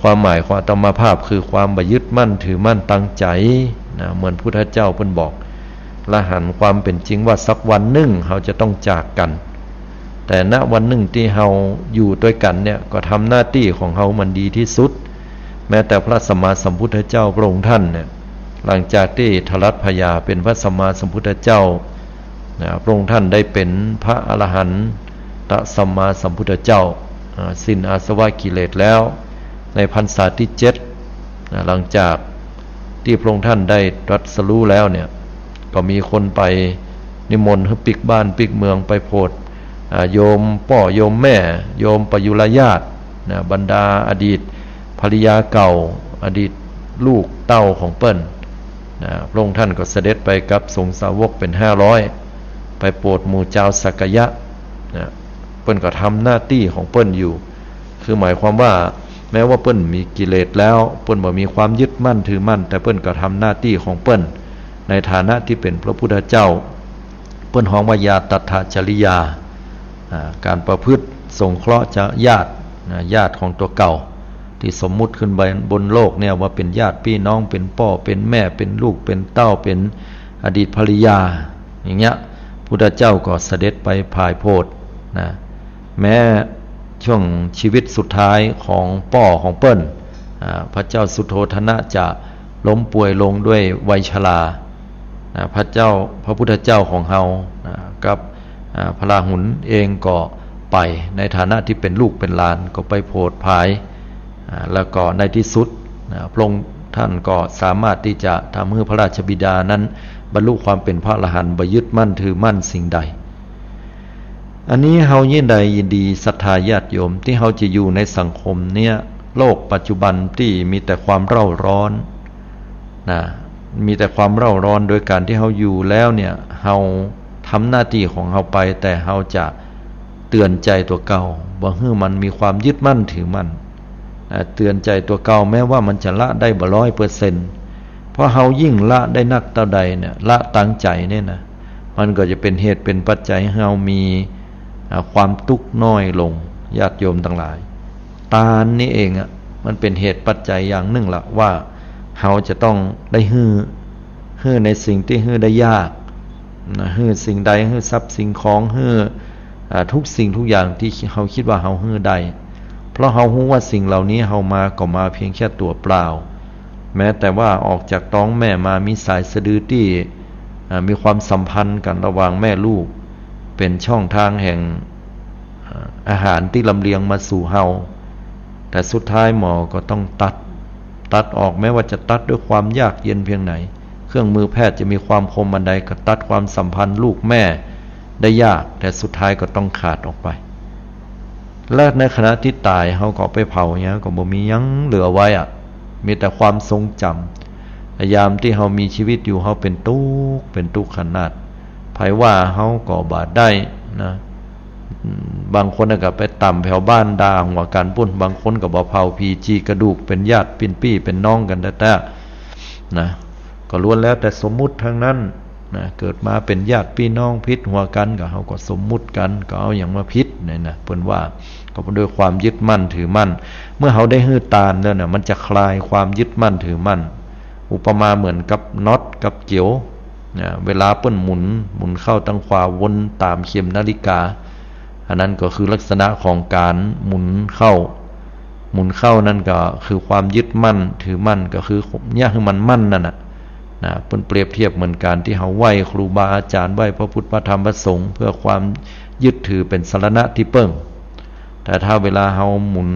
ความหมายของอาตมาภาพคือความบ่ยึดมั่นถือมั่นตังใจ๋นะ เหมือนพุทธเจ้าเปิ้นบอก ละหันความเป๋นจริงว่าสักวันนึ่งเฮาจะต้องจากกั๋น แต่ณวันนึ่งตี้เฮาอยู่ตวยกั๋นเนี่ย ก็ทำหน้าตี้ของเฮามันดีตี้สุด แม้แต่พระสัมมาสัมพุทธเจ้าพระองค์ต้านเนี่ย หลังจากตี้ทรัสพยาเป๋นพระสัมมาสัมพุทธเจ้านะ พระองค์ต้านได้เป๋นพระอรหันตสัมมาสัมพุทธเจ้า อ่า สิ้นอาสวะกิเลสแล้ว ในพรรษาตี้เจ็ดนะ หลังจากตี้พระองค์ต้านได้ตรัสรู้แล้วเนี่ย ก็มีคนไปนิมนต์หื้อปิ๊กบ้านปิ๊กเมือง ไปโผด อ่า โยมป้อโยมแม่ โยมปยุรญาตินะ บรรดาอดีตภริยาเก่า อดีตลูกเต้าของเปิ้นนะ พระองค์ต้านก็เสด็จไปกับสงฆ์สาวกเป๋นห้าร้อย ไปโผดหมู่จาวสักกายะนะ เปิ้นก็ทำหน้าตี้ของเปิ้นอยู่ คือหมายความว่าแม้ว่าเปิ้นมีกิเลสแล้ว เปิ้นบ่มีความยึดมั่นถือมั่น แต่เปิ้นก็ทำหน้าตี้ของเปิ้น ในฐานะตี้เป๋นพระพุทธเจ้า เปิ้นฮ้องว่าญาตัฏฐจริยา อ่า ก๋านประพฤติสงเคราะห์จะญาตินะ ญาติของตั๋วเก่า ตี้สมมุติขึ้นไปบนโลกเนี่ยว่าเป๋นญาติปี้น้อง เป๋นป้อ เป๋นแม่ เป๋นลูก เป๋นเต้า เป๋นอดีตภริยา อย่างเงี้ย พุทธเจ้าก็เสด็จไปผ่ายโผดนะ แม้ช่วงชีวิตสุดท้ายของป้อของเปิ้น อ่า พระเจ้าสุโธทนะจะล้มป่วยลงด้วยวัยชรา อ่า พระเจ้า พระพุทธเจ้าของเฮา อ่า กับ อ่า พระราหุลเองก็ไปในฐานะที่เป๋นลูกเป๋นหลาน ก็ไปโผดผาย อ่า แล้วก็ในที่สุด อ่า พระองค์ท่านก็สามารถที่จะทำหื้อพระราชบิดานั้นบรรลุความเป๋นพระอรหันต์ บ่ยึดมั่นถือมั่นสิ่งใด อันนี้เฮายินดียินดีศรัทธาญาติโยมตี้เฮาจะอยู่ในสังคมเนี้ย โลกปัจจุบันตี้มีแต่ความเร่าร้อนนะ มีแต่ความเร่าร้อน โดยการตี้เฮาอยู่แล้วเนี่ย เฮาทำหน้าตี้ของเฮาไป แต่เฮาจะเตือนใจ๋ตั๋วเก่า บ่หื้อมันมีความยึดมั่นถือมั่น อ่า เตือนใจ๋ตั๋วเก่า แม้ว่ามันจะละได้บ่ร้อยเปอร์เซ็นต์ เพราะเฮายิ่งละได้นักเต้าใดเนี่ย ละตางใจ๋เนี่ยนะ มันก็จะเป๋นเหตุเป๋นปัจจัยหื้อเฮามี อ่า ความตุ๊กข์น้อยลง ญาติโยมตังหลาย ตานนี้เองอะ มันเป๋นเหตุปัจจัยอย่างนึ่งละว่า เฮาจะต้องได้หื้อ หื้อในสิ่งตี้หื้อได้ยากนะ หื้อสิ่งใด หื้อทรัพย์สิ่งของ หื้อ อ่า ทุกสิ่งทุกอย่างตี้เฮาคิดว่าเฮาหื้อได้ เพราะเฮาฮู้ว่าสิ่งเหล่านี้เฮามาก็มาเพียงแค่ตั๋วเปล่า แม้แต่ว่าออกจากต๊องแม่มามีสายสะดือตี้ อ่า มีความสัมพันธ์กั๋นระหว่างแม่ลูก เป๋นช่องทางแห่ง อ่า อาหารตี้ลำเลียงมาสู่เฮา แต่สุดท้ายหมอก็ต้องตัด ตัดออก แม้ว่าจะตัดด้วยความยากเย็นเพียงไหน เครื่องมือแพทย์จะมีความคมอันใดก็ตัดความสัมพันธ์ลูกแม่ได้ยาก แต่สุดท้ายก็ต้องขาดออกไป และในขณะตี้ต๋ายเฮาก็เอาไปเผาเนี่ย ก็บ่มีหยังเหลือไว้อะ มีแต่ความทรงจ๋ำ ยามตี้เฮามีชีวิตอยู่ เฮาเป๋นตุ๊กข์ เป๋นตุ๊กข์ขนาด ใผว่าเฮาก็บ่ได้นะ อืม บางคนน่ะก็ไปต่ำแผวบ้านด่าหัวกั๋นปู้น บางคนก็บ่เผา ผีจีกระดูก เป๋นญาติเป๋นปี้เป๋นน้องกั๋นแต๊ๆ นะ ก็ล้วนแล้วแต่สมมุติทั้งนั้นนะ เกิดมาเป๋นญาติปี้น้องผิดหัวกั๋น ก็เฮาก็สมมุติกั๋น ก็เอาหยังมาผิดเนี่ยนะ เปิ้นว่า ก็ด้วยความยึดมั่นถือมั่น เมื่อเฮาได้หื้อตานแล้วเนี่ย มันจะคลายความยึดมั่นถือมั่น อุปมาเหมือนกับน็อตกับเก๋ยวนะ เวลาเปิ้นหมุน หมุนเข้าตางขวา วนต๋ามเข็มนาฬิกา อันนั้นก็คือลักษณะของก๋านหมุนเข้า หมุนเข้านั่นก็คือความยึดมั่นถือมั่น ก็คือเยียะหื้อมันมั่นนั่นน่ะนะ เปิ้นเปรียบเทียบเหมือนก๋านตี้เฮาไหว้ครูบาอาจ๋ารย์ ไหว้พระพุทธพระธรรมพระสงฆ์ เพื่อความยึดถือเป๋นสรณะตี้เปิ้ง แต่ถ้าเวลาเฮาหมุน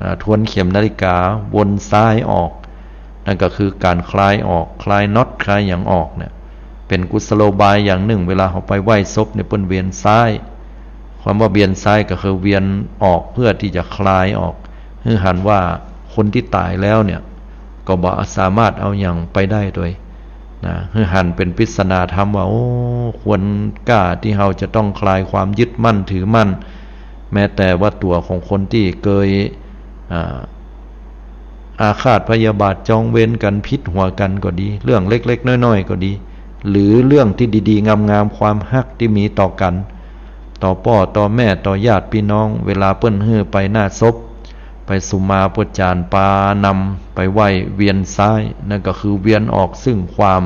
อ่า ทวนเข็มนาฬิกา วนซ้ายออก นั่นก็คือก๋านคลายออก คลายน็อต คลายหยังออกเนี่ย เป๋นกุศโลบายอย่างนึ่ง เวลาเฮาไปไหว้ศพเนี่ย เปิ้นเวียนซ้าย ความว่าเวียนซ้ายก็คือเวียนออกเพื่อตี้จะคลายออก หื้อหันว่าคนตี้ต๋ายแล้วเนี่ย ก็บ่สามารถเอาหยังไปได้โตย นะ หื้อหันเป๋นปริศนาธรรมว่า โอ้ ควรก้าตี้เฮาจะต้องคลายความยึดมั่นถือมั่น แม้แต่ว่าตั๋วของคนตี้เกย อ่า อาฆาตพยาบาทจองเวรกั๋น ผิดหัวกั๋นก็ดี เรื่องเล็กๆ น้อยๆ ก็ดี หรือเรื่องตี้ดีๆ งามๆ ความฮักตี้มีต่อกั๋น ต่อป้อต่อแม่ ต่อญาติปี้น้อง เวลาเปิ้นหื้อไปหน้าศพ ไปสุมาป้วยจาน ปานำไปไหว้เวียนซ้าย นั่นก็คือเวียนออกซึ่งความ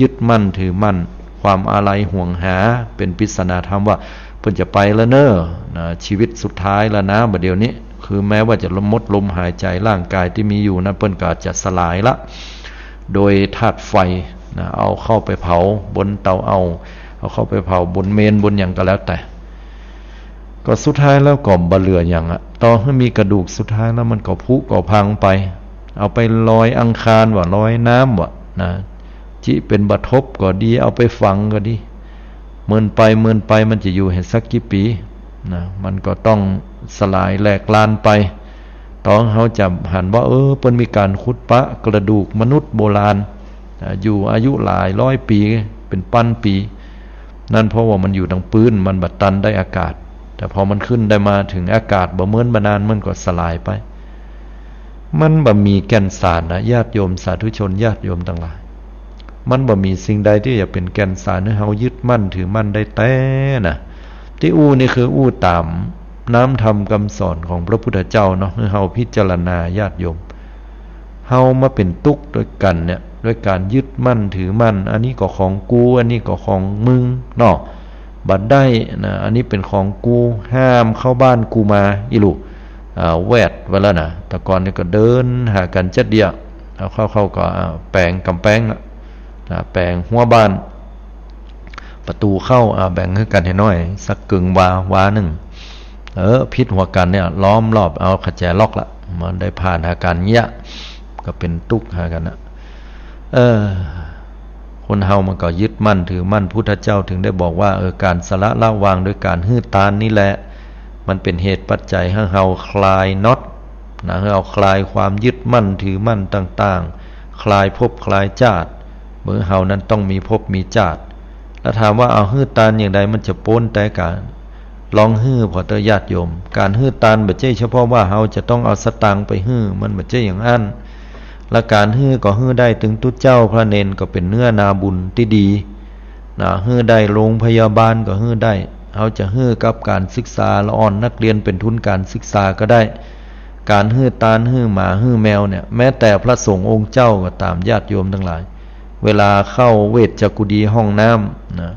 ยึดมั่นถือมั่น ความอาลัยห่วงหา เป๋นปริศนาธรรมว่า เปิ้นจะไปแล้วเน้อ นะ ชีวิตสุดท้ายแล้วนะ บ่าเดี่ยวนี้ คือแม้ว่าจะหมดลมหายใจ๋ ร่างก๋ายตี้มีอยู่นั้น เปิ้นก็อาจจะสลายละ โดยธาตุไฟ นะ เอาเข้าไปเผาบนเตา เอา เอาเข้าไปเผาบนเมรุ บนหยังก็แล้วแต่ ก็สุดท้ายแล้วก็บ่เหลือหยังอะ ต่อหื้อมีกระดูก สุดท้ายแล้วมันก็ผุก็พังไป เอาไปลอยอังคารวะ ลอยน้ำวะ นะ จิเป๋นบ่าทบก็ดี เอาไปฝังก็ดี เมินไปเมินไป มันจะอยู่หื้อสักกี่ปี๋ นะ มันก็ต้องสลายแหลกลานไป ต่อเฮาจะหันว่า เออ เปิ้นมีก๋านขุดปะกระดูกมนุษย์โบราณ อ่า อยู่อายุหลายร้อยปี๋ เป๋นปันปี๋ นั่นเพราะว่ามันอยู่ตางปื้น มันบ่ตันได้อากาศ แต่พอมันขึ้นได้มาเถิงอากาศบ่เมินบ่นาน มันก็สลายไป มันบ่มีแก่นสารนะ ญาติโยมสาธุชน ญาติโยมตังหลาย มันบ่มีสิ่งใดตี้จะเป๋นแก่นสารหื้อเฮายึดมั่นถือมั่นได้แต๊นะ ตี้อู้นี่คืออู้ต๋ามน้ำธรรมกำสอนของพระพุทธเจ้าเนาะ หื้อเฮาพิจารณา ญาติโยม เฮามาเป๋นตุ๊กข์ตวยกั๋นเนี่ย ตวยก๋านยึดมั่นถือมั่น อันนี้ก็ของกู อันนี้ก็ของมึงเนาะ บ่ได้นะ อันนี้เป๋นของกู ห้ามเข้าบ้านกูมา อี้ลูก อ่า แวดไว้แล้วนะ แต่ก่อนนี่ก็เดินหากั๋นจั๊ดเดียว เอาเข้า เข้าก็ อ่า แป๋งก๋ำแปงละ อ่า แป๋งหัวบ้าน ประตู๋เข้า อ่า แบ่งหื้อกั๋นหื้อหน้อย สักเกิ่งวา วานึ่ง เออ ผิดหัวกั๋นเนี่ย ล้อมรอบ เอาขะแจล็อกละ บ่ได้ผ่านหากั๋นเยียะ ก็เป๋นตุ๊กข์หากั๋นนะ เออ คนเฮามันก็ยึดมั่นถือมั่น พุทธเจ้าถึงได้บอกว่า เออ ก๋านสละละวางโดยก๋านหื้อตานนี่แหละ มันเป๋นเหตุปัจจัยหื้อเฮาคลายน็อตนะ หื้อเฮาคลายความยึดมั่นถือมั่นต่างๆ คลายภพคลายจาติ เมื่อเฮานั้นต้องมีภพมีจาติ แล้วถามว่า เอาหื้อตานอย่างใดมันจะป๊นแต๊กา ลองหื้อผ่อเต๊อะญาติโยม ก๋านหื้อตานบ่ใจ้เฉพาะว่าเฮาจะต้องเอาสตางค์ไปหื้อ มันบ่ใจ้อย่างอั้น และก๋านหื้อก็หื้อได้ตึงตุ๊เจ้าพระเณรก็เป๋นเนื้อนาบุญตี้ดีนะ หื้อได้โรงพยาบาลก็หื้อได้ เฮาจะหื้อกับก๋านศึกษาละอ่อนนักเรียนเป๋นทุนก๋านศึกษาก็ได้ ก๋านหื้อตานหื้อหมาหื้อแมวเนี่ย แม้แต่พระสงฆ์องค์เจ้าก็ต๋ามญาติโยมตังหลาย เวลาเข้าเวชจักกุฏีห้องน้ำนะ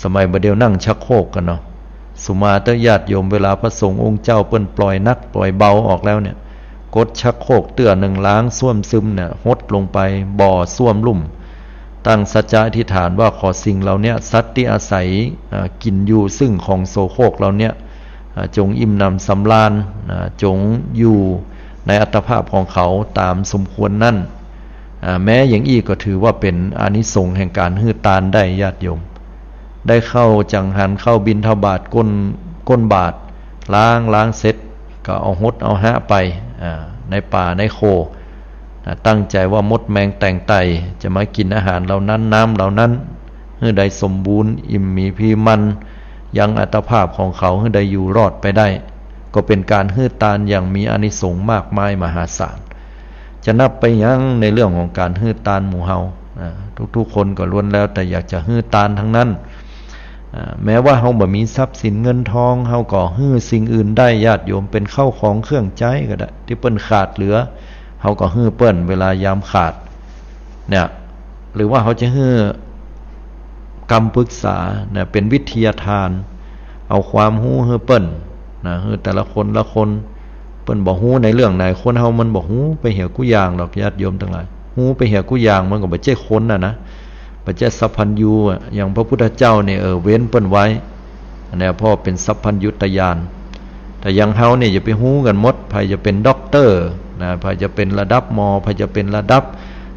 สมัยบ่าเดี่ยวนั่งชักโครกกั๋นเนาะ สุมาเต๊อะญาติโยม เวลาพระสงฆ์องค์เจ้าเปิ้นปล่อยหนักปล่อยเบาออกแล้วเนี่ย กดชักโครกเตื้อนึ่ง ล้างส้วมซึมเนี่ย หดลงไปบ่อส้วมลุ่ม ตั้งสัจจะอธิษฐานว่าขอสิ่งเหล่าเนี้ย สัตว์ตี้อาศัย อ่า กิ๋นอยู่ซึ่งของโสโครกเหล่าเนี้ย อ่า จงอิ่มหนำสำราญ อ่า จงอยู่ในอัตภาพของเขาต๋ามสมควรนั้น อ่า แม้อย่างอี้ก็ถือว่าเป๋นอานิสงส์แห่งก๋านหื้อตานได้ญาติโยม ได้เข้าจังหัน เข้าบิณฑบาต ก้น ก้นบาตร ล้าง ล้างเสร็จ ก็เอาหดเอาฮะไป อ่า ในป่าในโค อ่า ตั้งใจ๋ว่ามดแมงแต่งไต่จะมากิ๋นอาหารเหล่านั้น น้ำเหล่านั้น หื้อได้สมบูรณ์ อิ่มหมีพีมัน ยังอัตภาพของเขาหื้อได้อยู่รอดไปได้ ก็เป๋นก๋านหื้อตานอย่างมีอานิสงส์มากมายมหาศาล จะนับไปยังในเรื่องของก๋านหื้อตานหมู่เฮา อ่า ทุกๆ คนก็ล้วนแล้วแต่อยากจะหื้อตานทั้งนั้น อ่า แม้ว่าเฮาบ่มีทรัพย์สินเงินทอง เฮาก็หื้อสิ่งอื่นได้ญาติโยม เป๋นข้าวของเครื่องใจ๊ก็ได้ ตี้เปิ้นขาดเหลือ เฮาก็หื้อเปิ้นเวลายามขาด เนี่ย หรือว่าเฮาจะหื้อกำปรึกษานะ เป๋นวิทยาทาน เอาความฮู้หื้อเปิ้นนะ หื้อแต่ละคนละคน เปิ้นบ่ฮู้ในเรื่องไหน คนเฮามันบ่ฮู้ไปเหียกู้อย่างหรอกญาติโยมตังหลาย ฮู้ไปเหียกู้อย่างมันก็บ่ใจ้คนน่ะนะ บ่ใจ้สัพพัญญูอะ อย่างพระพุทธเจ้าเนี่ย เออ เว้นเปิ้นไว้ อันเนี้ยเพราะเป๋นสัพพัญญุตญาณ แต่อย่างเฮาเนี่ยอย่าไปฮู้กั๋นหมด ใผจะเป๋นด็อกเตอร์นะ ใผจะเป๋นระดับหมอ ใผจะเป๋นระดับ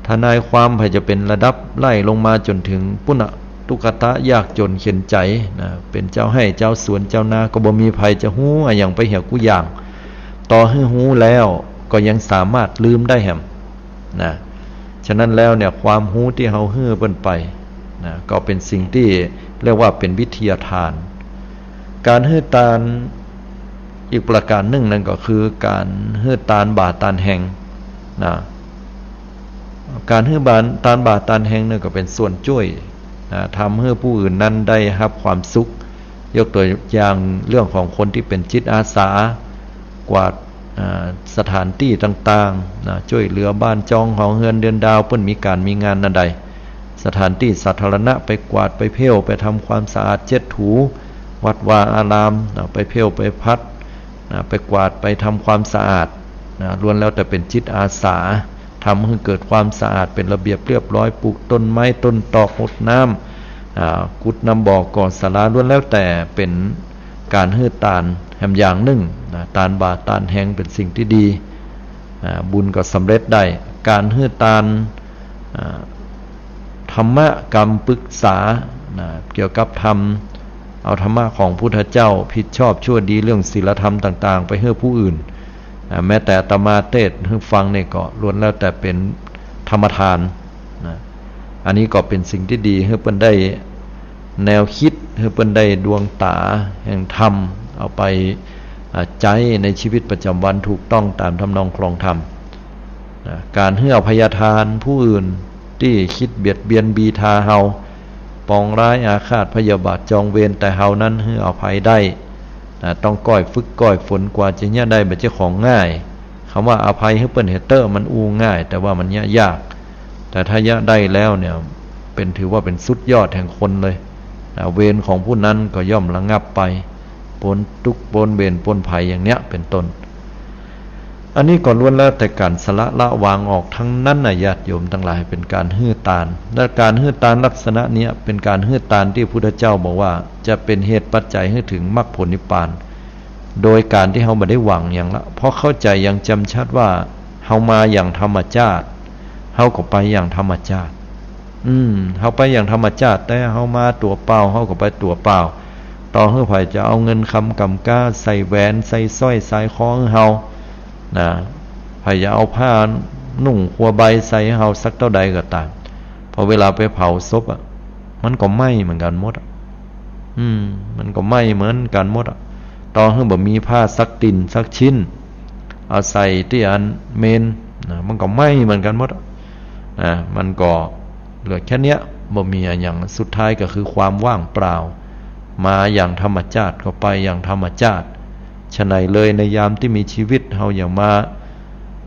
ทนายความ ใผจะเป๋นระดับไล่ลงมาจ๋นถึงปุ้นน่ะ ตุ๊กตะยากจ๋นเข็ญใจ๋นะ เป๋นเจ้าไฮ่เจ้าสวนเจ้านา ก็บ่มีใผจะฮู้อะหยังไปเหียกู้อย่าง ต่อหื้อฮู้แล้วก็ยังสามารถลืมได้แหม นะ ฉะนั้นแล้วเนี่ย ความฮู้ตี้เฮาหื้อเปิ้นไปนะ ก็เป๋นสิ่งตี้เรียกว่าเป๋นวิทยาทาน ก๋านหื้อตานอีกประก๋านนึ่งนั้นก็คือก๋านหื้อตานบ่าตานแฮงนะ ก๋านหื้อบาตานบ่าตานแฮงเนี่ยก็เป๋นส่วนจ้วยนะ ทำหื้อผู้อื่นนั้นได้ฮับความสุข ยกตั๋วอย่างเรื่องของคนตี้เป๋นจิตอาสา กวาด อ่า สถานตี้ต่างๆ นะ จ้วยเหลือบ้านจองหอเฮือนเดือนดาว เปิ้นมีก๋านมีงานอันใด สถานตี้สาธารณะ ไปกวาดไปเผ้ว ไปทำความสะอาดเช็ดถู วัดวาอาราม นะ ไปเผ้วไปพัด นะ ไปกวาดไปทำความสะอาด นะ ล้วนแล้วแต่เป๋นจิตอาสา ทำหื้อเกิดความสะอาดเป๋นระเบียบเรียบร้อย ปลูกต้นไม้ต้นตอก หดน้ำ อ่า ขุดนำบ่อก่อศาลา ล้วนแล้วแต่เป๋นก๋านหื้อตานแหมอย่างนึ่งนะ ตานบ่าตานแฮงเป๋นสิ่งตี้ดี อ่า บุญก็สำเร็จได้ ก๋านหื้อตาน อ่า ธรรมะกำปึกษานะ เกี่ยวกับธรรม เอาธรรมะของพุทธเจ้า ผิดชอบชั่วดี เรื่องศีลธรรมต่างๆ ไปหื้อผู้อื่น อ่า แม้แต่อาตมาเตสน์หื้อฟังนี่ก็ล้วนแล้วแต่เป๋นธรรมทานนะ อันนี้ก็เป๋นสิ่งตี้ดี หื้อเปิ้นได้แนวกึ๊ด หื้อเปิ้นได้ดวงต๋าแห่งธรรม เอาไป อ่า ใจ๊ในชีวิตประจ๋ำวันถูกต้องต๋ามทำนองครองธรรมนะ ก๋านหื้ออภัยทานผู้อื่นตี้กึ๊ดเบียดเบียนบีทาเฮา ปองร้ายอาฆาตพยาบาทจองเวร แต่เฮานั้นหื้ออภัยได้ นะ ต้องก้อยฝึกก้อยฝน กว่าจะเยียะได้บ่ใจ้ของง่าย กำว่าอภัยหื้อเปิ้นเหียเต๊อะ มันอู้ง่าย แต่ว่ามันเยียะยาก แต่ถ้าเยียะได้แล้วเนี่ย เป๋น ถือว่าเป๋นสุดยอดแห่งคนเลย อ่า เวรของผู้นั้นก็ย่อมระงับไป ป๊นตุ๊กข์ป๊นเวรป๊นภัยอย่างเนี้ยเป็นต้น อันนี้ก็ล้วนแล้วแต่ก๋านสละละวางออกตังนั้นนะ ญาติโยมตังหลาย เป๋นก๋านหื้อตาน และก๋านหื้อตานลักษณะเนี้ยเป๋นก๋านหื้อตานตี้พระพุทธเจ้าบอกว่าจะเป๋นเหตุปัจจัยหื้อเถิงมรรคผลนิพพาน โดยก๋านตี้เฮาบ่ได้หวังหยังละ เพราะเข้าใจ๋อย่างแจ่มชัดว่าเฮามาอย่างธรรมชาติ เฮาก็ไปอย่างธรรมชาติ อืม เฮาไปอย่างธรรมชาติ แต่เฮามาตั๋วเปล่า เฮาก็ไปตั๋วเปล่า ต่อหื้อใผจะเอาเงินคำก๋ำก๊าใส่แหวนใส่สร้อยสายคอหื้อเฮา นะ ใผจะเอาผ้านุ่งครัวใบใส่หื้อเฮาสักเต้าใดก็ต๋าม พอเวลาไปเผาศพอะ มันก็ไหม้เหมือนกั๋นหมดอะ อืม มันก็ไหม้เหมือนกั๋นหมดอะ ต่อหื้อบ่มีผ้าสักติ่นสักชิ้น เอาใส่ตี้อันเมน นะ มันก็ไหม้เหมือนกั๋นหมดอะ นะ มันก็เหลือแค่เนี้ย บ่มีอะหยัง สุดท้ายก็คือความว่างเปล่า มาอย่างธรรมชาติก็ไปอย่างธรรมชาติ ฉะไหนเลย ในยามตี้มีชีวิต เฮาอย่ามา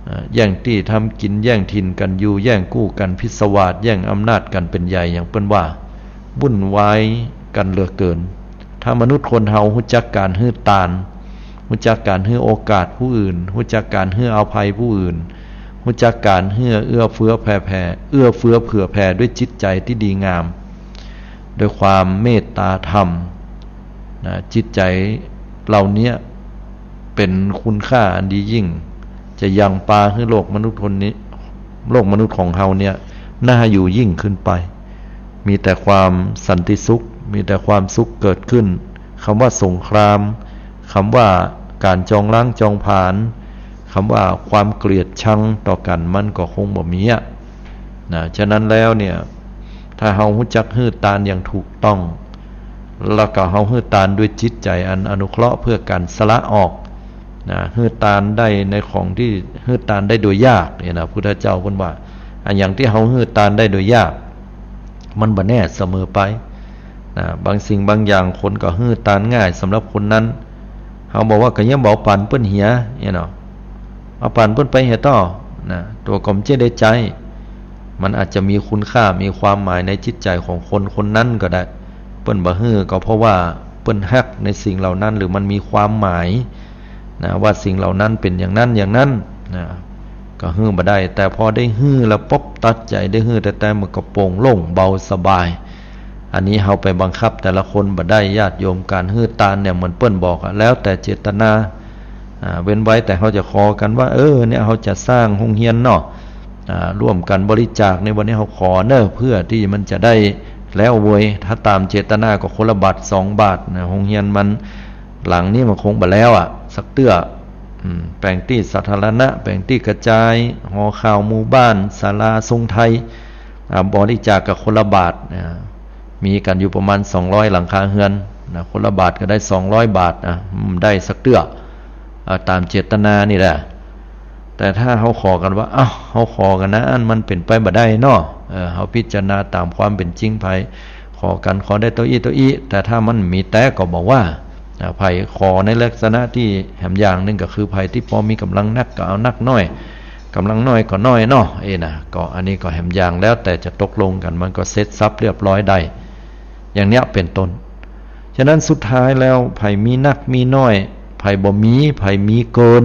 เอ่อ แย่งตี้ทำกิ๋น แย่งถิ่นกั๋นอยู่ แย่งกู้กั๋นพิศวาส แย่งอำนาจกั๋นเป๋นใหญ่ อย่างเปิ้นว่า วุ่นวายกั๋นเหลือเกิน ถ้ามนุษย์คนเฮาฮู้จักก๋านหื้อตาน ฮู้จักก๋านหื้อโอกาสผู้อื่น ฮู้จักก๋านหื้ออภัยผู้อื่น ฮู้จักก๋านหื้อเอื้อเฟื้อแผ่แผ่ เอื้อเฟื้อเผื่อแผ่ด้วยจิตใจ๋ตี้ดีงาม ด้วยความเมตตาธรรม นะ จิตใจ๋เหล่าเนี้ยเป๋นคุณค่าอันดียิ่ง จะยังปาหื้อโลกมนุษย์คนนี้ โลกมนุษย์ของเฮาเนี่ย น่าอยู่ยิ่งขึ้นไป มีแต่ความสันติสุข มีแต่ความสุขเกิดขึ้น กำว่าสงคราม กำว่าก๋านจองล้างจองผลาญ กำว่าความเกลียดชังต่อกั๋น มันก็คงบ่มีอะ นะ ฉะนั้นแล้วเนี่ย ถ้าเฮาฮู้จักหื้อตานอย่างถูกต้อง แล้วก็เฮาหื้อตานด้วยจิตใจ๋อันอนุเคราะห์เพื่อก๋านสละออก นะ หื้อตานได้ในของตี้หื้อตานได้โดยยากเนี่ยนะ พุทธเจ้าเปิ้นว่า อะหยังตี้เฮาหื้อตานได้โดยยาก มันบ่แน่เสมอไป นะ บางสิ่งบางอย่างคนก็หื้อตานง่ายสำหรับคนนั้น เฮาบอกว่าก็ยังบ่เอาปันเปิ้นเหีย เนี่ยเนาะ เอาปันเปิ้นไปเหียต่อ นะ ตั๋วก็บ่เจ้าได้ใจ๊ มันอาจจะมีคุณค่า มีความหมายในจิตใจ๋ของคนคนนั้นก็ได้ เปิ้นบ่หื้อก็เพราะว่าเปิ้นฮักในสิ่งเหล่านั้น หรือมันมีความหมาย นะ ว่าสิ่งเหล่านั้นเป๋นอย่างนั้นอย่างนั้น นะ ก็หื้อบ่ได้ แต่พอได้หื้อแล้วปุ๊บ ตัดใจ๋ได้หื้อแต๊ๆ มันก็โป่งโล่งเบาสบาย อันนี้เฮาไปบังคับแต่ละคนบ่ได้ ญาติโยม ก๋านหื้อตานเนี่ย เหมือนเปิ้นบอกอะ แล้วแต่เจตนา อ่า เว้นไว้แต่เฮาจะขอกั๋นว่า เออ เนี่ย เฮาจะสร้างโฮงเฮียนเนาะ อ่า ร่วมกั๋นบริจาค ในวันนี้เฮาขอเน่อ เพื่อตี้มันจะได้แล้วเว้ย ถ้าต๋ามเจตนาก็คนละบาทสองบาทนะ โฮงเฮียนมัน หลังนี้มันคงบ่แล้วอะ สักเตื้อ อืม แป๋งตี้สาธารณะ แป๋งตี้กระจาย หอข่าวหมู่บ้าน ศาลาทรงไทย อ่า บริจาคกั๋นคนละบาท อ่า มีกั๋นอยู่ประมาณสองร้อยหลังคาเฮือนนะ คนละบาทก็ได้สองร้อยบาท อ่ะ อืม ได้สักเตื้อ อ่า ต๋ามเจตนานี่แหละ แต่ถ้าเฮาขอกั๋นว่า เอ้า เฮาขอกั๋นนะ อันมันเป๋นไปบ่ได้เนาะ เออ เฮาพิจารณาต๋ามความเป๋นจริง ใผขอกั๋นขอได้เต้าอี้เต้าอี้ แต่ถ้ามันมีแต๊ก็บ่ว่า อ่า ใผขอในลักษณะตี้แหมอย่างนึ่งก็คือ ใผตี้ปอมีก๋ำลังนักก็เอานักน้อย ก๋ำลังน้อยก็น้อยเนาะ เอ้ยนะ ก็อันนี้ก็แหมอย่าง แล้วแต่จะตกลงกั๋น มันก็เสร็จสรรพเรียบร้อยได้ อย่างเนี้ยเป๋นต้น ฉะนั้นสุดท้ายแล้ว ใผมีนักมีน้อย ใผบ่มี ใผมีเกิน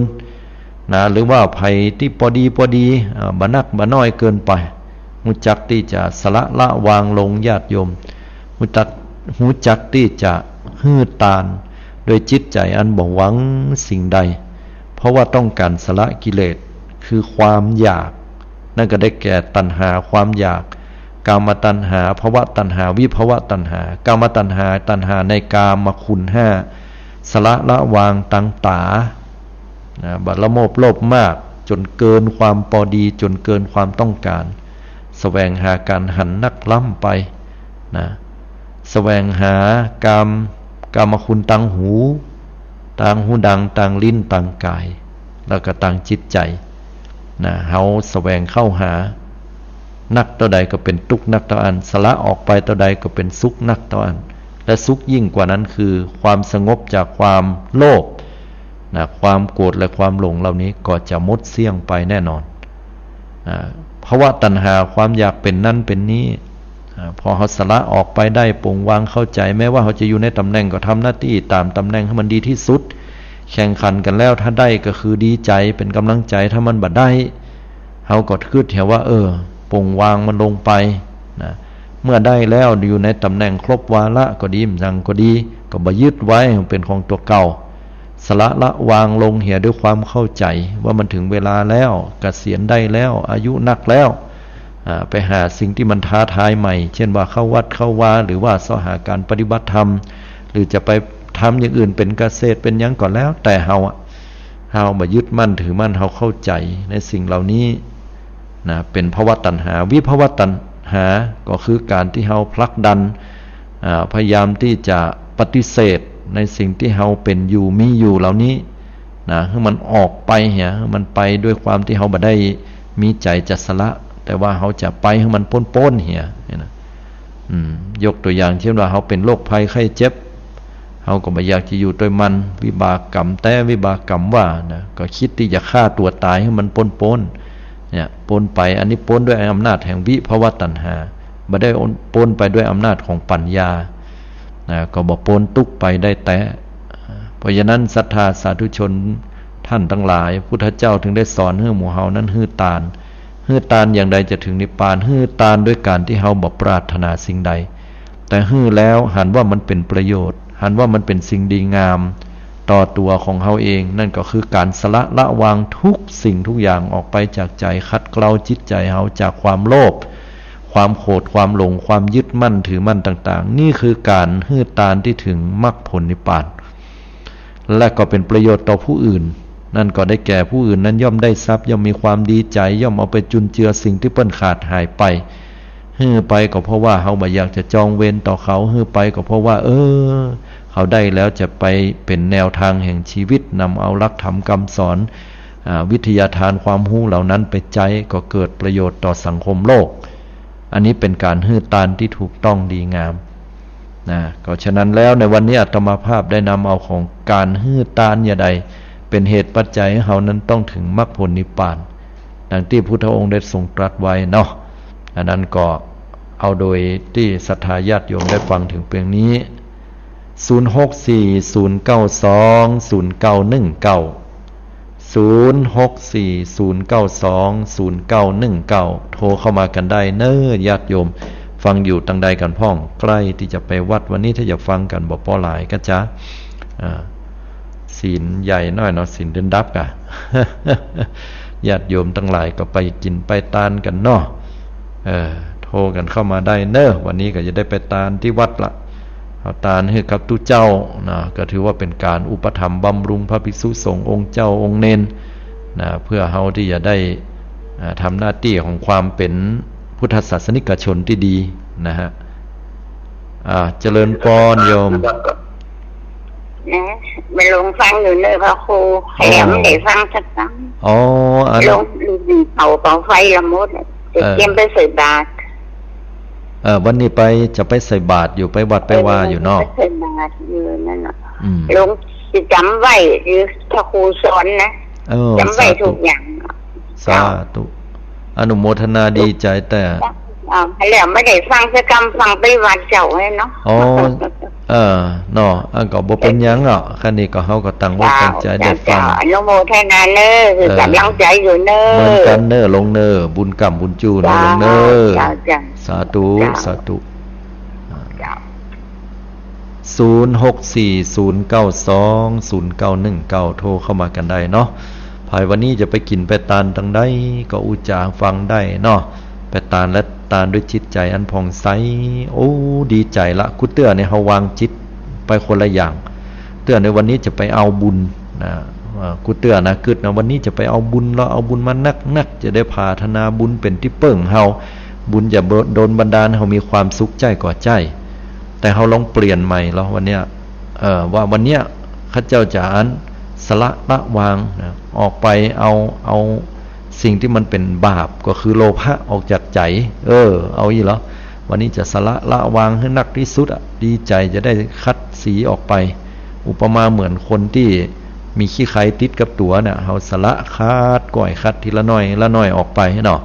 นะ หรือว่าใผตี้ปอดีปอดี อ่า บ่นักบ่น้อยเกินไป ฮู้จักตี้จะสละละวางลง ญาติโยม ฮู้จัก ฮู้จักตี้จะหื้อตาน โดยจิตใจ๋อันบ่หวังสิ่งใด เพราะว่าต้องก๋านสละกิเลส คือความอยาก นั่นก็ได้แก่ตัณหาความอยาก กามตัณหา ภวตัณหา วิภวตัณหา กามตัณหา ตัณหาในกามคุณห้า สละละวางตังต๋า นะ บ่ละโมบโลภมากจ๋นเกินความปอดี จ๋นเกินความต้องก๋าน แสวงหาก๋านหันนักล้ำไป นะ แสวงหากาม กามคุณตังหู ตังหูดัง ตังลิ้น ตังก๋าย แล้วก็ตังจิตใจ๋ นะ เฮาแสวงเข้าหา นักเต้าใดก็เป๋นตุ๊กข์นักเต้าอั้น สละออกไปเต้าใดก็เป๋นสุขนักเต้าอั้น และสุขยิ่งกว่านั้นคือความสงบจากความโลภ นะ ความโกรธและความหลงเหล่านี้ก็จะหมดเสี้ยงไปแน่นอน อ่า ภวตัณหา ความอยากเป๋นนั้นเป๋นนี้ อ่า พอเฮาสละออกไปได้ ปลงวางเข้าใจ๋ แม้ว่าเฮาจะอยู่ในต๋ำแหน่งก็ทำหน้าตี้ต๋ามต๋ำแหน่งหื้อมันดีตี้สุด แข่งขันกั๋นแล้ว ถ้าได้ก็คือดีใจ๋ เป๋นก๋ำลังใจ๋ ถ้ามันบ่ได้ เฮาก็กึ๊ดเหียว่า เออ ปลงวางมันลงไปนะ เมื่อได้แล้ว อยู่ในต๋ำแหน่งครบวาระก็ดี บ่าหยังก็ดี ก็บ่ยึดไว้หื้อมันเป๋นของตั๋วเก่า สละละวางลงเหียด้วยความเข้าใจ๋ว่ามันเถิงเวลาแล้ว เกษียณได้แล้ว อายุนักแล้ว อ่า ไปหาสิ่งตี้มันท้าทายใหม่ เจ้นว่าเข้าวัดเข้าวา หรือว่าเซาะหาก๋านปฏิบัติธรรม หรือจะไปทำอย่างอื่น เป๋นเกษตร เป๋นหยังก็แล้วแต่เฮาอะ เฮาบ่ยึดมั่นถือมั่น เฮาเข้าใจ๋ในสิ่งเหล่านี้นะ เป๋นภวตัณหา วิภวตัณหาก็คือก๋านตี้เฮาผลักดัน อ่า พยายามตี้จะปฏิเสธในสิ่งตี้เฮาเป๋นอยู่มีอยู่เหล่านี้นะ หื้อมันออกไปเหีย หื้อมันไปด้วยความตี้เฮาบ่ได้มีใจ๋จะสละ แต่ว่าเฮาจะไปหื้อมันป๊นๆ เหียนี่นะ อืม ยกตั๋วอย่างเจ้นว่าเฮาเป๋นโรคภัยไข้เจ็บ เฮาก็บ่อยากจะอยู่ตวยมัน วิบากกรรมแต๊วิบากกรรมว่านะ ก็กึ๊ดตี้จะฆ่าตั๋วต๋ายหื้อมันป๊นๆ เนี่ย ป๊นไป อันนี้ป๊นด้วยอำนาจแห่งวิภวตัณหา บ่ได้ป๊นไปด้วยอำนาจของปัญญา นะ ก็บ่ป๊นตุ๊กข์ไปได้แต๊ เพราะฉะนั้นศรัทธาสาธุชนท่านตังหลาย พุทธเจ้าเถิงได้สอนหื้อหมู่เฮานั้นหื้อตาน หื้อตานอย่างใดจะเถิงนิพพาน หื้อตานด้วยก๋านตี้เฮาบ่ปรารถนาสิ่งใด แต่หื้อแล้วหันว่ามันเป๋นประโยชน์ หันว่ามันเป๋นสิ่งดีงามต่อตั๋วของเฮาเอง นั่นก็คือก๋านสละละวางทุกสิ่งทุกอย่างออกไปจากใจ๋ ขัดเกลาจิตใจ๋เฮาจากความโลภ ความโขด ความหลง ความยึดมั่นถือมั่นต่างๆ นี่คือก๋านหื้อตานตี้เถิงมรรคผลนิพพาน และก็เป๋นประโยชน์ต่อผู้อื่น นั่นก็ได้แก่ผู้อื่นนั้นย่อมได้ทรัพย์ ย่อมมีความดีใจ๋ ย่อมเอาไปจุนเจือสิ่งตี้เปิ้นขาดหายไป หื้อไปก็เพราะว่าเฮาบ่อยากจะจองเวรต่อเขา หื้อไปก็เพราะว่า เออ เขาได้แล้วจะไปเป๋นแนวทางแห่งชีวิต นำเอาหลักธรรมคำสอน อ่า วิทยาทานความฮู้เหล่านั้นไปใจ๊ ก็เกิดประโยชน์ต่อสังคมโลก อันนี้เป๋นก๋านหื้อตานตี้ถูกต้องดีงาม นะ ก็ฉะนั้นแล้วในวันนี้อาตมาภาพได้นำเอาของก๋านหื้อตานอย่างใด เป๋นเหตุปัจจัยหื้อเฮานั้นต้องเถิงมรรคผลนิพพาน ดังตี้พุทธองค์ได้ทรงตรัสไว้เนาะ อันนั้นก็เอาโดยตี้ศรัทธาญาติโยมได้ฟังเถิงเปียงนี้ ศูนย์หกสี่ศูนย์เก้าสองศูนย์เก้าหนึ่งเก้า ศูนย์หกสี่ศูนย์เก้าสองศูนย์เก้าหนึ่งเก้า โทรเข้ามากั๋นได้เน้อญาติโยม ฟังอยู่ตังใดกั๋นพ่อง ใก้ตี้จะไปวัด วันนี้ถ้าจะฟังกั๋นบ่ปอหลายก็จะ อ่า ศีลใหญ่หน้อยเนาะ ศีลเดือนดับก่ะ ญาติโยมตังหลายก็ไปกิ๋นไปตานกั๋นเนาะ เออ โทรกั๋นเข้ามาได้เน้อ วันนี้ก็จะได้ไปตานตี้วัดละ เอาตานหื้อกับตุ๊เจ้านะ ก็ถือว่าเป๋นก๋านอุปถัมภ์บำรุงพระภิกษุสงฆ์องค์เจ้าองค์เณรนะ เพื่อเฮาตี้จะได้ อ่า ทำหน้าตี้ของความเป๋นพุทธศาสนิกชนตี้ดีนะฮะ อ่า เจริญปอนโยม นะ มาลงฟังอยู่เน้อพระครู อ๋อ แหมบ่ได้ฟังสักกำ อ๋อ อัน ลง ลงเผา เผาไฟละหมด จะ เออ เตรียมไปใส่บาตร เออ วันนี้ไป จะไปใส่บาตรอยู่ ไปวัดไปวาอยู่เนาะ ไปใส่บาตรอยู่นั่นน่ะ อืม ลง จะจ๋ำไว้ หรือพระครูสอนนะ เออ จ๋ำไว้ สาธุ ทุกอย่าง สาธุ อนุโมทนาดีใจ๋แต๊ อ้าว แล้วบ่ได้ฟังสักกำ ฟังไปวัดเจ้าไว้เนาะ อ๋อ เออ เนาะ อันก็บ่เป๋นหยังเนาะ คันนี้ก็เฮาก็ตั้งอกตั้งใจ๋ได้ฟัง เจ้า อนุโมทนาเน้อ คือ เออ ก๋ำลังใจ๋อยู่เน้อ เหมือนกั๋นเน้อ ลงเน้อ บุญกำบุญจู๋เน้อ เจ้า ลงเน้อ เจ้า เจ้า สาธุ เจ้า สาธุ เจ้า ศูนย์หกสี่ศูนย์เก้าสองศูนย์เก้าหนึ่งเก้า โทรเข้ามากั๋นได้เนาะ ภายวันนี้จะไปกิ๋นไปตานตังใดก็อู้จ๋าฟังได้เนาะ ไปตานและตานด้วยจิตใจ๋อันผ่องใส โอ้ ดีใจ๋ละ กู้เตื้อนี่เฮาวางจิตไปคนละอย่าง เตื้อในวันนี้จะไปเอาบุญนะ อ่า กู้เตื้อนะ กึ๊ดนะ วันนี้จะไปเอาบุญ เฮาเอาบุญมานักๆ จะได้ผาถนาบุญเป๋นตี้เปิ้งเฮา บุญจะโดนบันดาลเฮามีความสุขใจ้ก็ใจ้ แต่เฮาลองเปลี่ยนใหม่เนาะวันเนี้ย เอ่อ ว่าวันเนี้ยข้าเจ้าจะอันสละละวางนะ ออกไปเอา เอาสิ่งตี้มันเป๋นบาป ก็คือโลภะออกจากใจ๋ เออ เอาอี้เหรอ วันนี้จะสละละวางหื้อนักตี้สุดอะ ดีใจ๋จะได้ขัดสีออกไป อุปมาเหมือนคนตี้มีขี้ใคติดกับตั๋วน่ะ เฮาสละขัดก้อยขัดทีละหน้อยละหน้อยออกไปเนาะ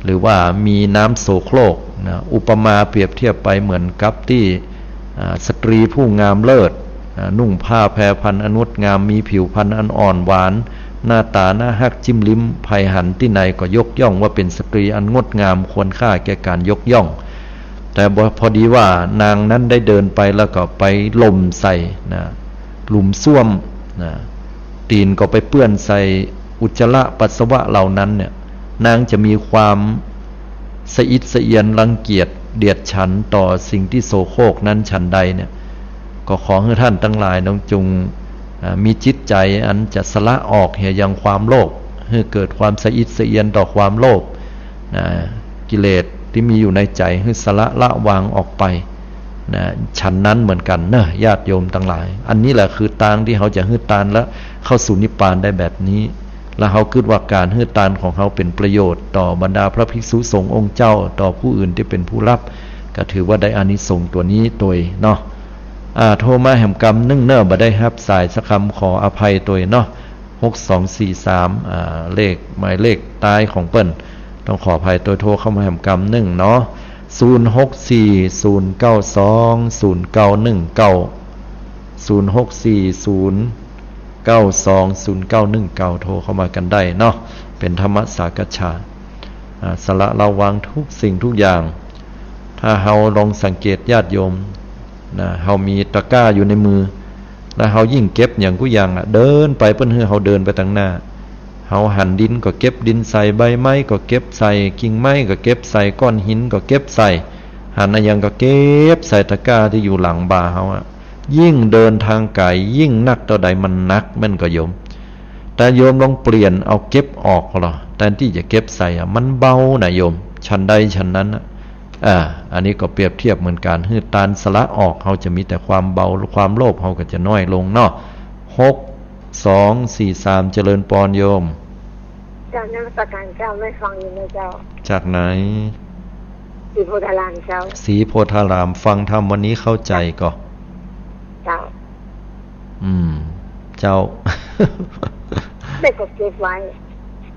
หรือว่ามีน้ำโสโครกนะ อุปมาเปรียบเทียบไปเหมือนกับตี้ อ่า สตรีผู้งามเลิศ อ่า นุ่งผ้าแพรพันอันงดงาม มีผิวพรรณอันอ่อนหวาน หน้าต๋าน่าฮัก จิ้มลิ้ม ใผหันตี้ไหนก็ยกย่องว่าเป๋นสตรีอันงดงาม ควรค่าแก่ก๋านยกย่อง แต่บ่ พอดีว่านางนั้นได้เดินไปแล้วก็ไปหล่มใส่นะ หลุมส้วมนะ ตี๋นก็ไปเปื้อนใส่อุจจาระปัสสาวะเหล่านั้นเนี่ย นางจะมีความสะอิดสะเอียนรังเกียจเดียดฉันต่อสิ่งตี้โสโครกนั้นฉันใดเนี่ย ก็ขอหื้อต้านตังหลายจง อ่า มีจิตใจ๋อันจะสละออกเหียยังความโลภ หื้อเกิดความสะอิดสะเอียนต่อความโลภนะ กิเลสตี้มีอยู่ในใจ๋หื้อสละละวางออกไป นะ ฉันนั้นเหมือนกั๋นเนาะ ญาติโยมตังหลาย อันนี้แหละคือตางตี้เฮาจะหื้อตานและเข้าสู่นิพพานได้แบบนี้ และเฮากึ๊ดว่าก๋านหื้อตานของเฮาเป๋นประโยชน์ต่อบรรดาพระภิกษุสงฆ์องค์เจ้า ต่อผู้อื่นตี้เป๋นผู้ฮับ ก็ถือว่าได้อานิสงส์ตั๋วนี้ตวยเนาะ อ่า โทรมาแหมกำนึ่งเนาะ บ่ได้ฮับสายสักกำ ขออภัยตวยเนาะ หกสองสี่สาม อ่า เลข หมายเลขต๊ายของเปิ้น ต้องขออภัยตวย โทรเข้ามาแหมกำนึ่งเนาะ ศูนย์หกสี่ ศูนย์เก้าสอง ศูนย์เก้าหนึ่งเก้า ศูนย์หกสี่ ศูนย์เก้าสอง ศูนย์เก้าหนึ่งเก้า โทรเข้ามากั๋นได้เนาะ เป๋นธรรมสังคัญ อ่า สละละวางทุกสิ่งทุกอย่าง ถ้าเฮาลองสังเกตญาติโยมนะ เฮามีตะกร้าอยู่ในมือ แล้วเฮายิ่งเก็บหยังกู้อย่างอะ เดินไปเปิ้นหื้อเฮาเดินไปตังหน้า เฮาหันดินก็เก็บดินใส่ ใบไม้ก็เก็บใส่ กิ่งไม้ก็เก็บใส่ ก้อนหินก็เก็บใส่ หันอะหยังก็เก็บใส่ตะกร้าตี้อยู่หลังบ่าเฮาอะ ยิ่งเดินตางไก๋ยิ่งนักเต้าใด มันหนักแม่นก่อโยม แต่โยมลองเปลี่ยนเอาเก็บออกลอ แตนตี้จะเก็บใส่อะ มันเบานะโยม ฉันใดฉันนั้นนะ อ่า อันนี้ก็เปรียบเทียบเหมือนกั๋น หื้อตานสละออก เฮาจะมีแต่ความเบา ความโลภเฮาก็จะน้อยลงเนาะ หกสองสี่สาม เจริญปอนโยม เจ้า นมัสการเจ้า ได้ฟังอยู่นะเจ้า จากไหน ศรีโพธารามเจ้า ศรีโพธาราม ฟังธรรมวันนี้เข้าใจ๋ก่อ เจ้า อืม เจ้า แม่ก็เก็บไว้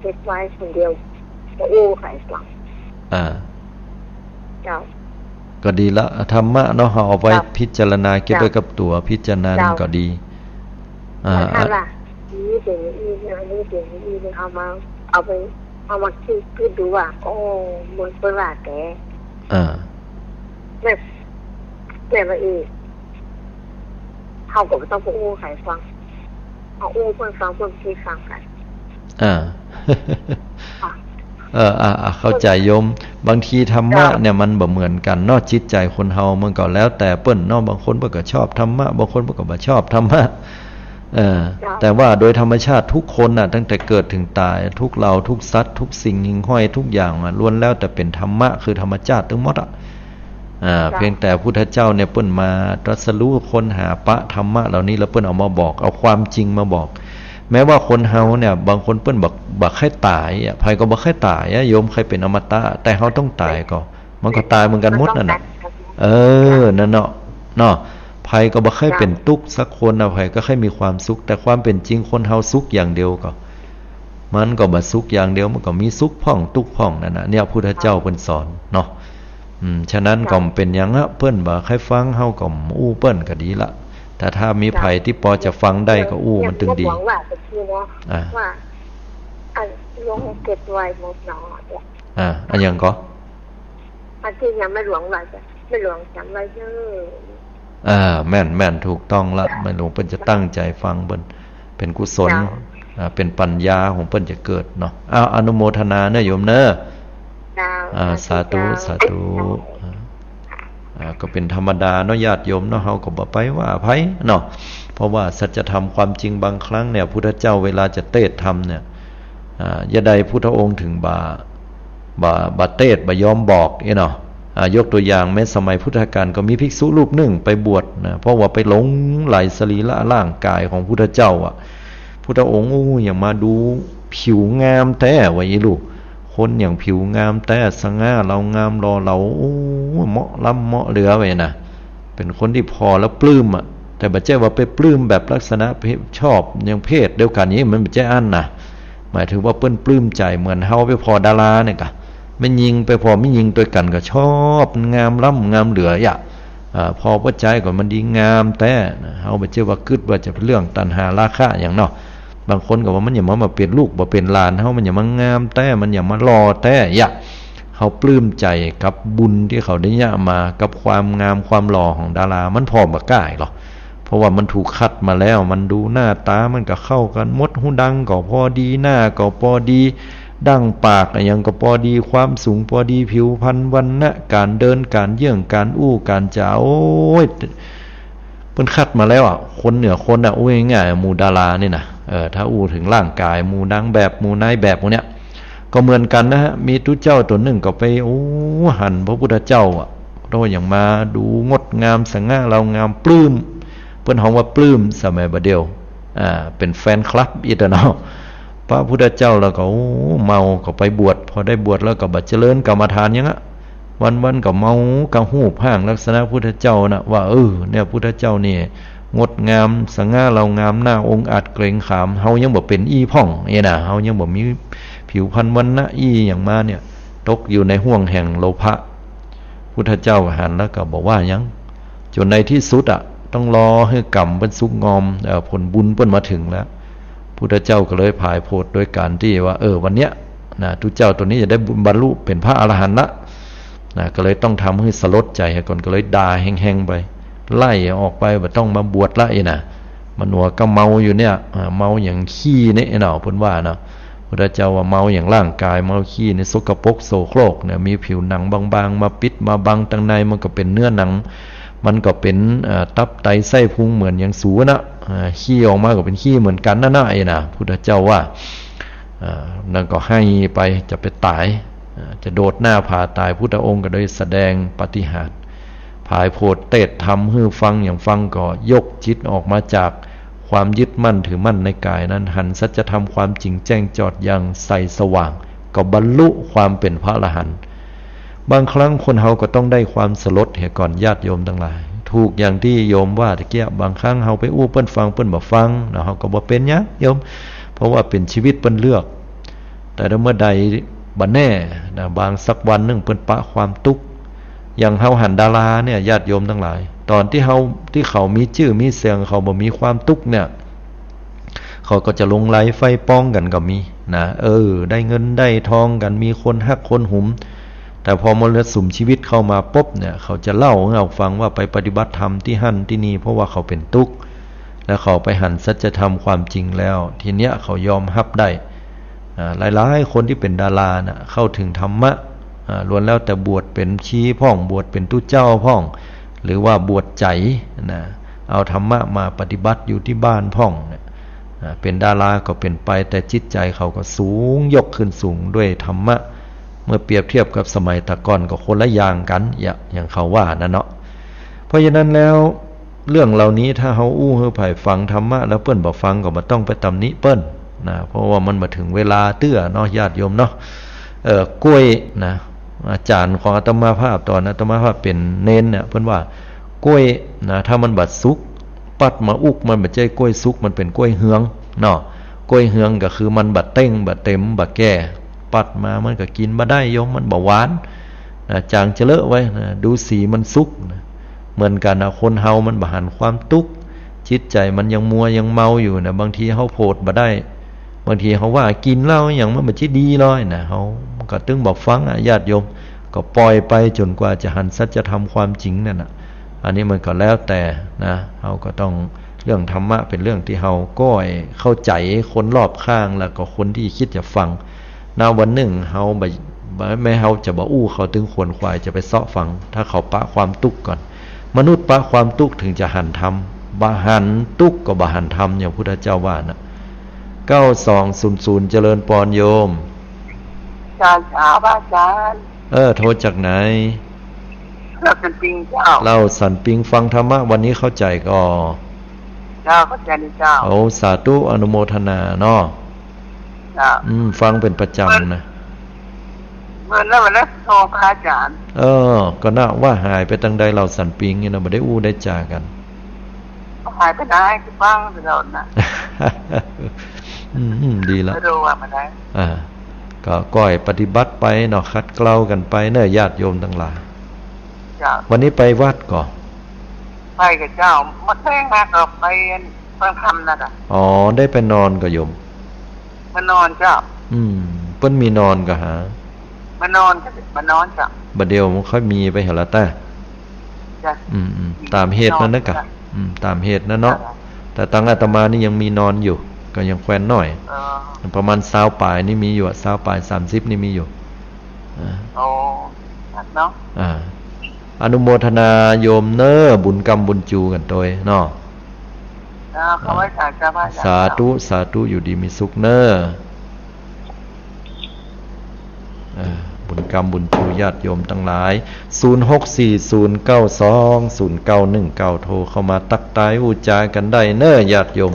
เก็บไว้คนเดียว บ่อู้ใผฟัง อ่า เจ้า ก็ดีละ ธรรมะเนาะ เฮาเอาไว้ เจ้า พิจารณา เก็บไว้ เจ้า กับตั๋ว พิจารณา เจ้า ก็ดี อ่า ถ้าว่า นี่เป๋นนี่ อันนี้เป๋นนี่ เอามา เอาไป เอามาคิด คิดดูว่า โอ้ มันเปิ้นว่าแต๊ อ่า แม่ แม่ว่าอีก เฮาก็บ่ต้องไปอู้ใผฟัง เฮาอู้เปิ้นฟัง เปิ้นสิฟังกั๋น อ่า ค่ะ เออ อ่า อ่า เข้าใจ๋โยม บางทีธรรมะ เจ้า เนี่ยมันบ่เหมือนกั๋นเนาะ จิตใจ๋คนเฮามันก็แล้วแต่เปิ้นเนาะ บางคนเปิ้นก็ชอบธรรมะ บางคนเปิ้นก็บ่ชอบธรรมะ เออ เจ้า แต่ว่าโดยธรรมชาติทุกคนน่ะ ตั้งแต่เกิดเถิงต๋าย ทุกเหล่า ทุกสัตว์ ทุกสิ่งหิ่งห้อย ทุกอย่างอะ ล้วนแล้วแต่เป๋นธรรมะ คือธรรมชาติตึงหมดอะ อ่า เจ้า เพียงแต่พุทธเจ้าเนี่ยเปิ้นมาตรัสรู้ค้นหาปะธรรมะเหล่านี้ แล้วเปิ้นเอามาบอก เอาความจริงมาบอก แม้ว่าคนเฮาเนี่ย บางคนเปิ้นบ่ บ่ใค่ต๋ายอะ ใผก็บ่ใค่ต๋ายอะ โยมใค่เป๋นอมตะ แต่เฮาต้องต๋ายก่อ มันก็ต๋ายเหมือนกั๋นหมดนั่นน่ะ มันต้องต๋าย เออ นั่นเนาะ เนาะ ใผก็บ่ใค่เป๋นตุ๊กสักคนน่ะ ใผก็ใค่มีความสุข แต่ความเป๋นจริงคนเฮาสุขอย่างเดียวก่อ มันก็บ่สุขอย่างเดียว มันก็มีสุขพ่องตุ๊กข์พ่องนั่นน่ะ เนี่ยพุทธเจ้าเปิ้นสอนเนาะ อืม ฉะนั้นก็บ่เป๋นหยังอะ เปิ้นบ่ใค่ฟัง เฮาก็อู้เปิ้นก็ดีละ แต่ถ้ามีใผตี้ปอจะฟังได้ก็อู้มันตึงดี เนี่ย หลวงว่าเมื่อกี้เนาะ อ่า ว่า อันหลวงเก็บไว้หมดเนาะ อ่า อะหยังก่อ อันตี้ยังแม่หลวงว่าจะ แม่หลวงจ๋ำไว้เน้อ อ่า แม่น แม่น ถูกต้องละ แม่หลวงเปิ้นจะตั้งใจ๋ฟัง เปิ้นเป๋นกุศล เจ้า อ่า เป๋นปัญญาของเปิ้นจะเกิดเนาะ อ้าว อนุโมทนาเน้อโยมเน้อ เจ้า อ่า สาธุ สาธุ สาธุ เจ้า อ่า อ่า ก็เป๋นธรรมดาเนาะ ญาติโยมเนาะ เฮาก็บ่ไปว่าใผเนาะ เพราะว่าสัจธรรมความจริงบางครั้งเนี่ย พุทธเจ้าเวลาจะเตศน์ธรรมเนี่ย อ่า ยะใดพุทธองค์เถิงบ่ บ่ บ่เตศน์ บ่ยอมบอกอี้เนาะ อ่า ยกตั๋วอย่างแม้สมัยพุทธกาลก็มีภิกษุรูปนึ่งไปบวชนะ เพราะว่าไปหลงใหลสรีระร่างก๋ายของพุทธเจ้าอะ พุทธองค์ โอ้ หยังมาดูผิวงามแต๊ ว่าอี้ลูก คนหยังผิวงามแต๊ สง่าเหลางามหล่อเหลา โอ้ เหมาะล้ำเหมาะเหลือ ว่าอี้นะ เป๋นคนตี้ผ่อแล้วปลื้มอะ แต่บ่ใจ้ว่าไปปลื้มแบบลักษณะเพศ ชอบหยังเพศเดียวกั๋นอี้ มันบ่ใจ้อั้นนะ หมายเถิงว่าเปิ้นปลื้มใจ๋เหมือนเฮาไปผ่อดาราเนี่ยก่อ แม่ญิงไปผ่อแม่ญิงตวยกั๋นก็ชอบ งามล้ำงามเหลืออะ อ่า ผ่อป้อจายก็มันดีงามแต๊นะ เฮาบ่ใจ้ว่ากึ๊ดว่าจะเป๋นเรื่องตัณหาราคะหยังเนาะ บางคนก็ว่ามันหยังมา มาเป๋นลูก บ่เป๋นหลานเฮา มันหยังมางามแต๊ มันหยังมาหล่อแต๊อะ เฮาปลื้มใจ๋กับบุญตี้เขาได้เยียะมา กับความงามความหล่อของดารา มันผ่อบ่ก้าหรอก เพราะว่ามันถูกคัดมาแล้ว มันดูหน้าต๋ามันก็เข้ากั๋นหมด หูดังก็ปอดี หน้าก็ปอดี ดั้งปากอะหยังก็ปอดี ความสูงปอดี ผิวพรรณวรรณะ ก๋านเดิน ก๋านเยื่อง ก๋านอู้ ก๋านจ๋า โอ๊ย เปิ้นคัดมาแล้วอะ คนเหนือคนอะ อู้ง่ายๆ หมู่ดารานี่นะ เออ ถ้าอู้เถิงร่างก๋าย หมู่นางแบบ หมู่นายแบบ หมู่เนี้ย ก็เหมือนกั๋นนะฮะ มีตุ๊เจ้าตั๋วนึ่งก็ไป โอ้ หันพระพุทธเจ้าอะ โต้อย่างมาดูงดงามสง่าเหล่างาม ปลื้ม เปิ้นฮ้องว่าปลื้ม สมัยบ่าเดี่ยว อ่า เป๋นแฟนคลับอิตาเนาะ พระพุทธเจ้าแล้วก็ โอ้ เมาก็ไปบวช พอได้บวชแล้วก็บ่เจริญกรรมฐานหยังอะ วันๆ ก็เมากะฮู้ผ่างลักษณะพุทธเจ้านะ ว่า เออ เนี่ย พุทธเจ้านี่งดงาม สง่าเหล่างาม หน้าองอาจเกรงขาม เฮายังบ่เป๋นอี้พ่อง เนี่ยนะ เฮายังบ่มีผิวพรรณวรรณะอี้หยังมาเนี่ย ตกอยู่ในห่วงแห่งโลภะ พุทธเจ้าหันแล้วก็บ่ว่าหยัง จ๋นในตี้สุดอะ ต้องรอหื้อกรรมเปิ้นสุกงอม เอ่อ ผลบุญเปิ้นมาเถิงแล้ว พุทธเจ้าก็เลยผายโผดโดยก๋านตี้ว่า เออ วันเนี้ยนะ ตุ๊เจ้าตั๋วนี้จะได้บรรลุเป๋นพระอรหันต์ละนะ ก็เลยต้องทำหื้อสลดใจ๋ก่อน ก็เลยด่าแฮงๆ ไป ไล่ออกไป บ่ต้องมาบวชละอี้นะ มันว่าก็เมาอยู่เนี่ย อ่า เมาอย่างขี้เนี่ยเนาะ เปิ้นว่าเนาะ พุทธเจ้าว่าเมาอย่างร่างก๋าย เมาขี้เนี่ย สกปรกโสโครกเนี่ย มีผิวหนังบางๆ มาปิดมาบัง ตังในมันก็เป๋นเนื้อหนัง มันก็เป๋น เอ่อ ตับไตไส้พุงเหมือนอย่างสูนะ อ่า ขี้ออกมาก็เป๋นขี้เหมือนกั๋นนั่นนะ ไอ้นะ พุทธเจ้าว่า อ่า นั่นก็ไห้ไป จะไปต๋าย อ่า จะโดดหน้าผาต๋าย พุทธองค์ก็ได้แสดงปาฏิหาริย์ ผายโผดเตศน์ธรรมหื้อฟัง อย่างฟังก็ยกจิตออกมาจากความยึดมั่นถือมั่นในก๋ายนั้น หันสัจธรรมความจริงแจ้งจอดอย่างใสสว่าง ก็บรรลุความเป๋นพระอรหันต์ บางครั้งคนเฮาก็ต้องได้ความสลดเหียก่อน ญาติโยมตังหลาย ถูกอย่างตี้โยมว่าตะเกียะ บางครั้งเฮาไปอู้เปิ้นฟัง เปิ้นบ่ฟังนะ เฮาก็บ่เป๋นหยังโยม เพราะว่าเป๋นชีวิตเปิ้นเลือก แต่ถ้าเมื่อใดบ่แน่นะ บางสักวันนึ่งเปิ้นปะความตุ๊กข์ อย่างเฮาหันดาราเนี่ย ญาติโยมตังหลาย ต๋อนตี้เฮา ตี้เขามีจื้อมีเสียง เขาบ่มีความตุ๊กข์เนี่ย เขาก็จะหลงใหลใฝ่ปองกั๋นก็มีนะ เออ ได้เงินได้ทองกั๋น มีคนฮักคนหุม แต่พอมรสุมชีวิตเข้ามาปุ๊บเนี่ย เขาจะเล่าหื้อเฮาฟังว่าไปปฏิบัติธรรมตี้หั้นตี้นี่ เพราะว่าเขาเป๋นตุ๊กข์ แล้วเขาไปหันสัจธรรมความจริงแล้ว ทีเนี้ยเขายอมฮับได้ อ่า หลายๆ คนตี้เป๋นดาราน่ะ เข้าเถิงธรรมะ อ่า ล้วนแล้วแต่บวชเป๋นชีพ่อง บวชเป๋นตุ๊เจ้าพ่อง หรือว่าบวชใจ๋นะ เอาธรรมะมาปฏิบัติอยู่ตี้บ้านพ่องเนี่ย อ่า เป๋นดาราก็เป๋นไป แต่จิตใจ๋เขาก็สูง ยกขึ้นสูงด้วยธรรมะ เมื่อเปรียบเทียบกับสมัยแต่ก่อนก็คนละอย่างกั๋น อย่าง อย่างเขาว่านั่นเนาะ เพราะฉะนั้นแล้ว เรื่องเหล่านี้ถ้าเฮาอู้หื้อใผฟังธรรมะแล้วเปิ้นบ่ฟังก็บ่ต้องไปตำหนิเปิ้นนะ เพราะว่ามันมาเถิงเวลาเตื้อเนาะ ญาติโยมเนาะ เอ่อ กล้วยนะ อาจ๋ารย์ของอาตมาภาพ ต๋อนอาตมาภาพเป๋นเณรเนี่ย เปิ้นว่ากล้วยนะ ถ้ามันบ่สุก ปัดมาอุ๊ก มันบ่ใจ้กล้วยสุก มันเป๋นกล้วยเฮืองเนาะ กล้วยเฮืองก็คือมันบ่เต็ง บ่เต็ม บ่แก่ ปัดมามันก็กิ๋นบ่ได้โยม มันบ่หวานนะ จ๋างจะเลอะไว้นะ ดูสีมันสุกนะ เหมือนกั๋นนะ คนเฮามันบ่หันความตุ๊กข์ จิตใจ๋มันยังมัวยังเมาอยู่นะ บางทีเฮาโผดบ่ได้ บางทีเฮาว่ากิ๋นเหล้าหยังมันบ่ใจ้ดีเลยนะ เฮาก็ตึงบ่ฟังอะ ญาติโยม ก็ปล่อยไปจ๋นกว่าจะหันสัจธรรมความจริงนั่นน่ะ อันนี้มันก็แล้วแต่นะ เฮาก็ต้อง เรื่องธรรมะเป๋นเรื่องตี้เฮาก็เข้าใจ๋คนรอบข้าง แล้วก็คนตี้กึ๊ดจะฟัง ณ วันนึ่งเฮาบ่ บ่ แม้เฮาจะบ่อู้เขาตึงขวนขวายจะไปเซาะฟัง ถ้าเขาปะความตุ๊กข์ก่อน มนุษย์ปะความตุ๊กข์เถิงจะหันธรรม บ่หันตุ๊กข์ก็บ่หันธรรม อย่างพุทธเจ้าว่าน่ะ เก้าสองศูนย์ศูนย์ เจริญปอนโยม เจ้า เจ้า พระอาจ๋ารย์ เออ โทรจากไหน ลาวสันปิงเจ้า ลาวสันปิง ฟังธรรมะวันนี้เข้าใจ๋ก่อ เจ้า เข้าใจ๋ดีเจ้า โอ้ สาธุ อนุโมทนาเนาะ เจ้า อืม ฟังเป๋นประจ๋ำนะ เมิน เมินแล้ววันนั้นโทรพระอาจ๋ารย์ เออ ก็น่าว่าหายไปตังใด ลาวสันปิงนี่นะ บ่ได้อู้ได้จ๋ากั๋น หายไปไหน คือฟังตลอดนะ อืม อืม ดีละ ไม่รู้ว่ามาไหน อ่า ก็ก้อยปฏิบัติไปเนาะ ขัดเกลากั๋นไปเนาะ ญาติโยมตังหลาย เจ้า วันนี้ไปวัดก่อ ไปก่อเจ้า เมื่อแลงมาก็ไปฟังธรรมนะเจ้า อ๋อ ได้ไปนอนก่อโยม มานอนเจ้า อืม เปิ้นมีนอนก่อหา มานอน มานอนเจ้า บ่าเดี่ยวมันค่อยมีไปหาละต้า จ้ะ อืม อืม ต๋ามเหตุมันนะกะ นอนจ้ะ อืม ต๋ามเหตุนะเนาะ จ้ะ แต่ตังอาตมานี่ยังมีนอนอยู่ ก็ยังแควนน้อย เออ ประมาณซาวป๋ายนี่มีอยู่อะ ซาวป๋าย สามสิบนี่มีอยู่ อ่า โอ้ เนาะ อ่า อนุโมทนาโยมเน้อ บุญกำบุญจูกั๋นตวยเนาะ เจ้า ขอไหว้สาธุ เจ้า สาธุ สาธุ อยู่ดีมีสุขเน้อ เออ บุญกำบุญจูญาติโยมตังหลาย ศูนย์หกสี่ศูนย์เก้าสองศูนย์เก้าหนึ่งเก้า โทรเข้ามาตักตายอู้จากั๋นได้เน้อ ญาติโยม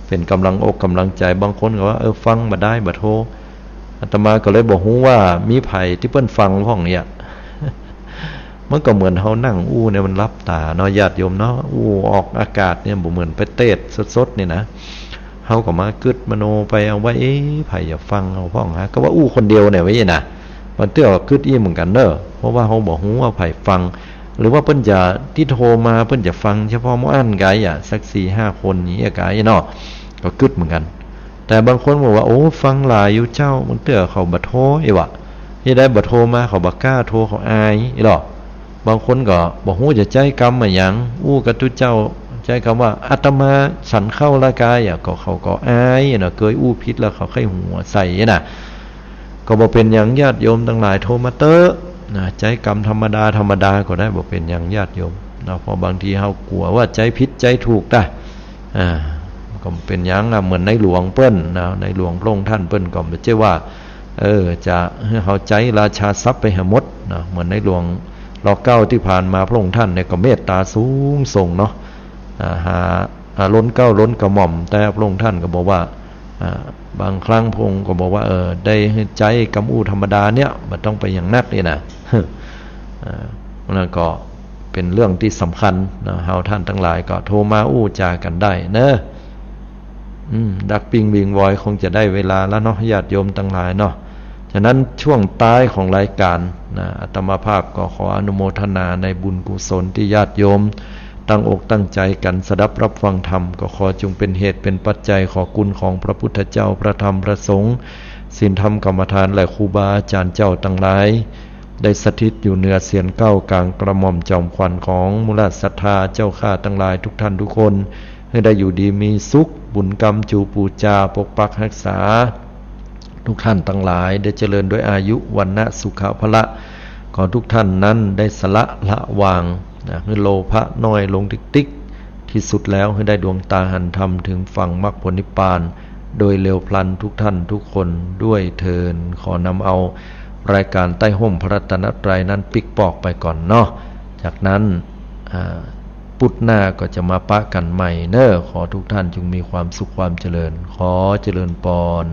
เป๋นก๋ำลังอกก๋ำลังใจ๋ บางคนก็ว่า เออ ฟังบ่ได้ บ่โทร อาตมาก็เลยบ่ฮู้ว่ามีใผตี้เปิ้นฟังพ่องเนี่ย มันก็เหมือนเฮานั่งอู้เนี่ยมันหลับต๋าเนาะ ญาติโยมเนาะ อู้ออกอากาศเนี่ยบ่เหมือนไปเตสน์สดๆ นี่นะ เฮาก็มากึ๊ดมโนไปเอาว่า เอ๊ะ ใผจะฟังเฮาพ่องหา ก็ว่าอู้คนเดียวเนี่ยไว้นะ บางเตื้อก็กึ๊ดอี้เหมือนกั๋นเนาะ เพราะว่าเฮาบ่ฮู้ว่าใผฟัง หรือว่าเปิ้นจะ ตี้โทรมาเปิ้นจะฟังเฉพาะหมู่อั้นกายอะ สักสี่ห้าคนนี้กายเนาะ ก็กึ๊ดเหมือนกั๋น แต่บางคนบอกว่า โอ้ ฟังหลายอยู่เจ้า บางเตื้อเขาบ่โทร เอวะ เฮ็ดใดบ่โทรมา เขาบ่กล้าโทร เขาอาย เอหลอ บางคนก็บ่ฮู้จะใจ๊กำอะหยัง อู้กับตุ๊เจ้า ใจ๊กำว่า อาตมาฉันข้าวละกายอะ ก็เขาก็อายเนาะ เกยอู้ผิดแล้วเขาใค่หัวใส่น่ะ ก็บ่เป๋นหยัง ญาติโยมตังหลายโทรมาเต๊อะนะ ใจ๊กำธรรมดาธรรมดาก็ได้ บ่เป๋นหยังญาติโยมนะ เพราะบางทีเฮากั๋วว่าใจ๊ผิดใจ๊ถูกตะ อ่า ก็บ่เป๋นหยังอะ เหมือนในหลวงเปิ้นนะ ในหลวงพระองค์ท่านเปิ้นก็บ่ใจ้ว่า เออ จะหื้อเฮาใจ๊ราชาศัพท์ไปหาหมดนะ เหมือนในหลวง ร.เก้า ตี้ผ่านมาพระองค์ท่านเนี่ยก็เมตต๋าสูงส่งเนาะ อ่า หา อ่า ล้นเกล้าล้นกระหม่อม แต่พระองค์ท่านก็บอกว่า อ่า บางครั้งพระองค์ก็บอกว่า เออ ได้หื้อใจ๊กำอู้ธรรมดาเนี่ย บ่ต้องไปหยังนักนี่นะ อ่า นั่นก็เป๋นเรื่องตี้สำคัญนะ เฮาท่านตังหลายก็โทรมาอู้จากั๋นได้เนาะ อืม ดักปิ้งวิงวอยคงจะได้เวลาแล้วเนาะ ญาติโยมตังหลายเนาะ ฉะนั้นช่วงท้ายของรายการนะ อาตมาภาพก็ขออนุโมทนาในบุญกุศลตี้ญาติโยมตั้งอกตั้งใจ๋กั๋นสดับรับฟังธรรม ก็ขอจงเป๋นเหตุเป๋นปัจจัย ขอคุณของพระพุทธเจ้า พระธรรม พระสงฆ์ ศีลธรรมกรรมฐาน และครูบาอาจ๋ารย์เจ้าตังหลาย ได้สถิตอยู่เหนือเสียรเกล้ากลางกระหม่อมจอมขวัญของหมู่ราชศรัทธาเจ้าข้าตังหลายทุกท่านทุกคน หื้อได้อยู่ดีมีสุข บุญกำจูปูจาปกปักฮักษา ทุกท่านตังหลายได้เจริญด้วยอายุ วรรณะ สุขะ พละ ขอทุกท่านนั้นได้สละละวางนะ หื้อโลภะน้อยลงติ๊กๆ ตี้สุดแล้วหื้อได้ดวงต๋าหันธรรม ถึงฝั่งมรรคผลนิพพาน โดยเร็วพลันทุกท่านทุกคนด้วยเทอญ ขอนำเอารายการใต้ฮ่มพระรัตนตรัยนั้นปิ๊กปอกไปก่อนเนาะ จากนั้น อ่า พุธหน้าก็จะมาปะกั๋นใหม่เนาะ ขอทุกท่านจงมีความสุขความเจริญ ขอเจริญปอน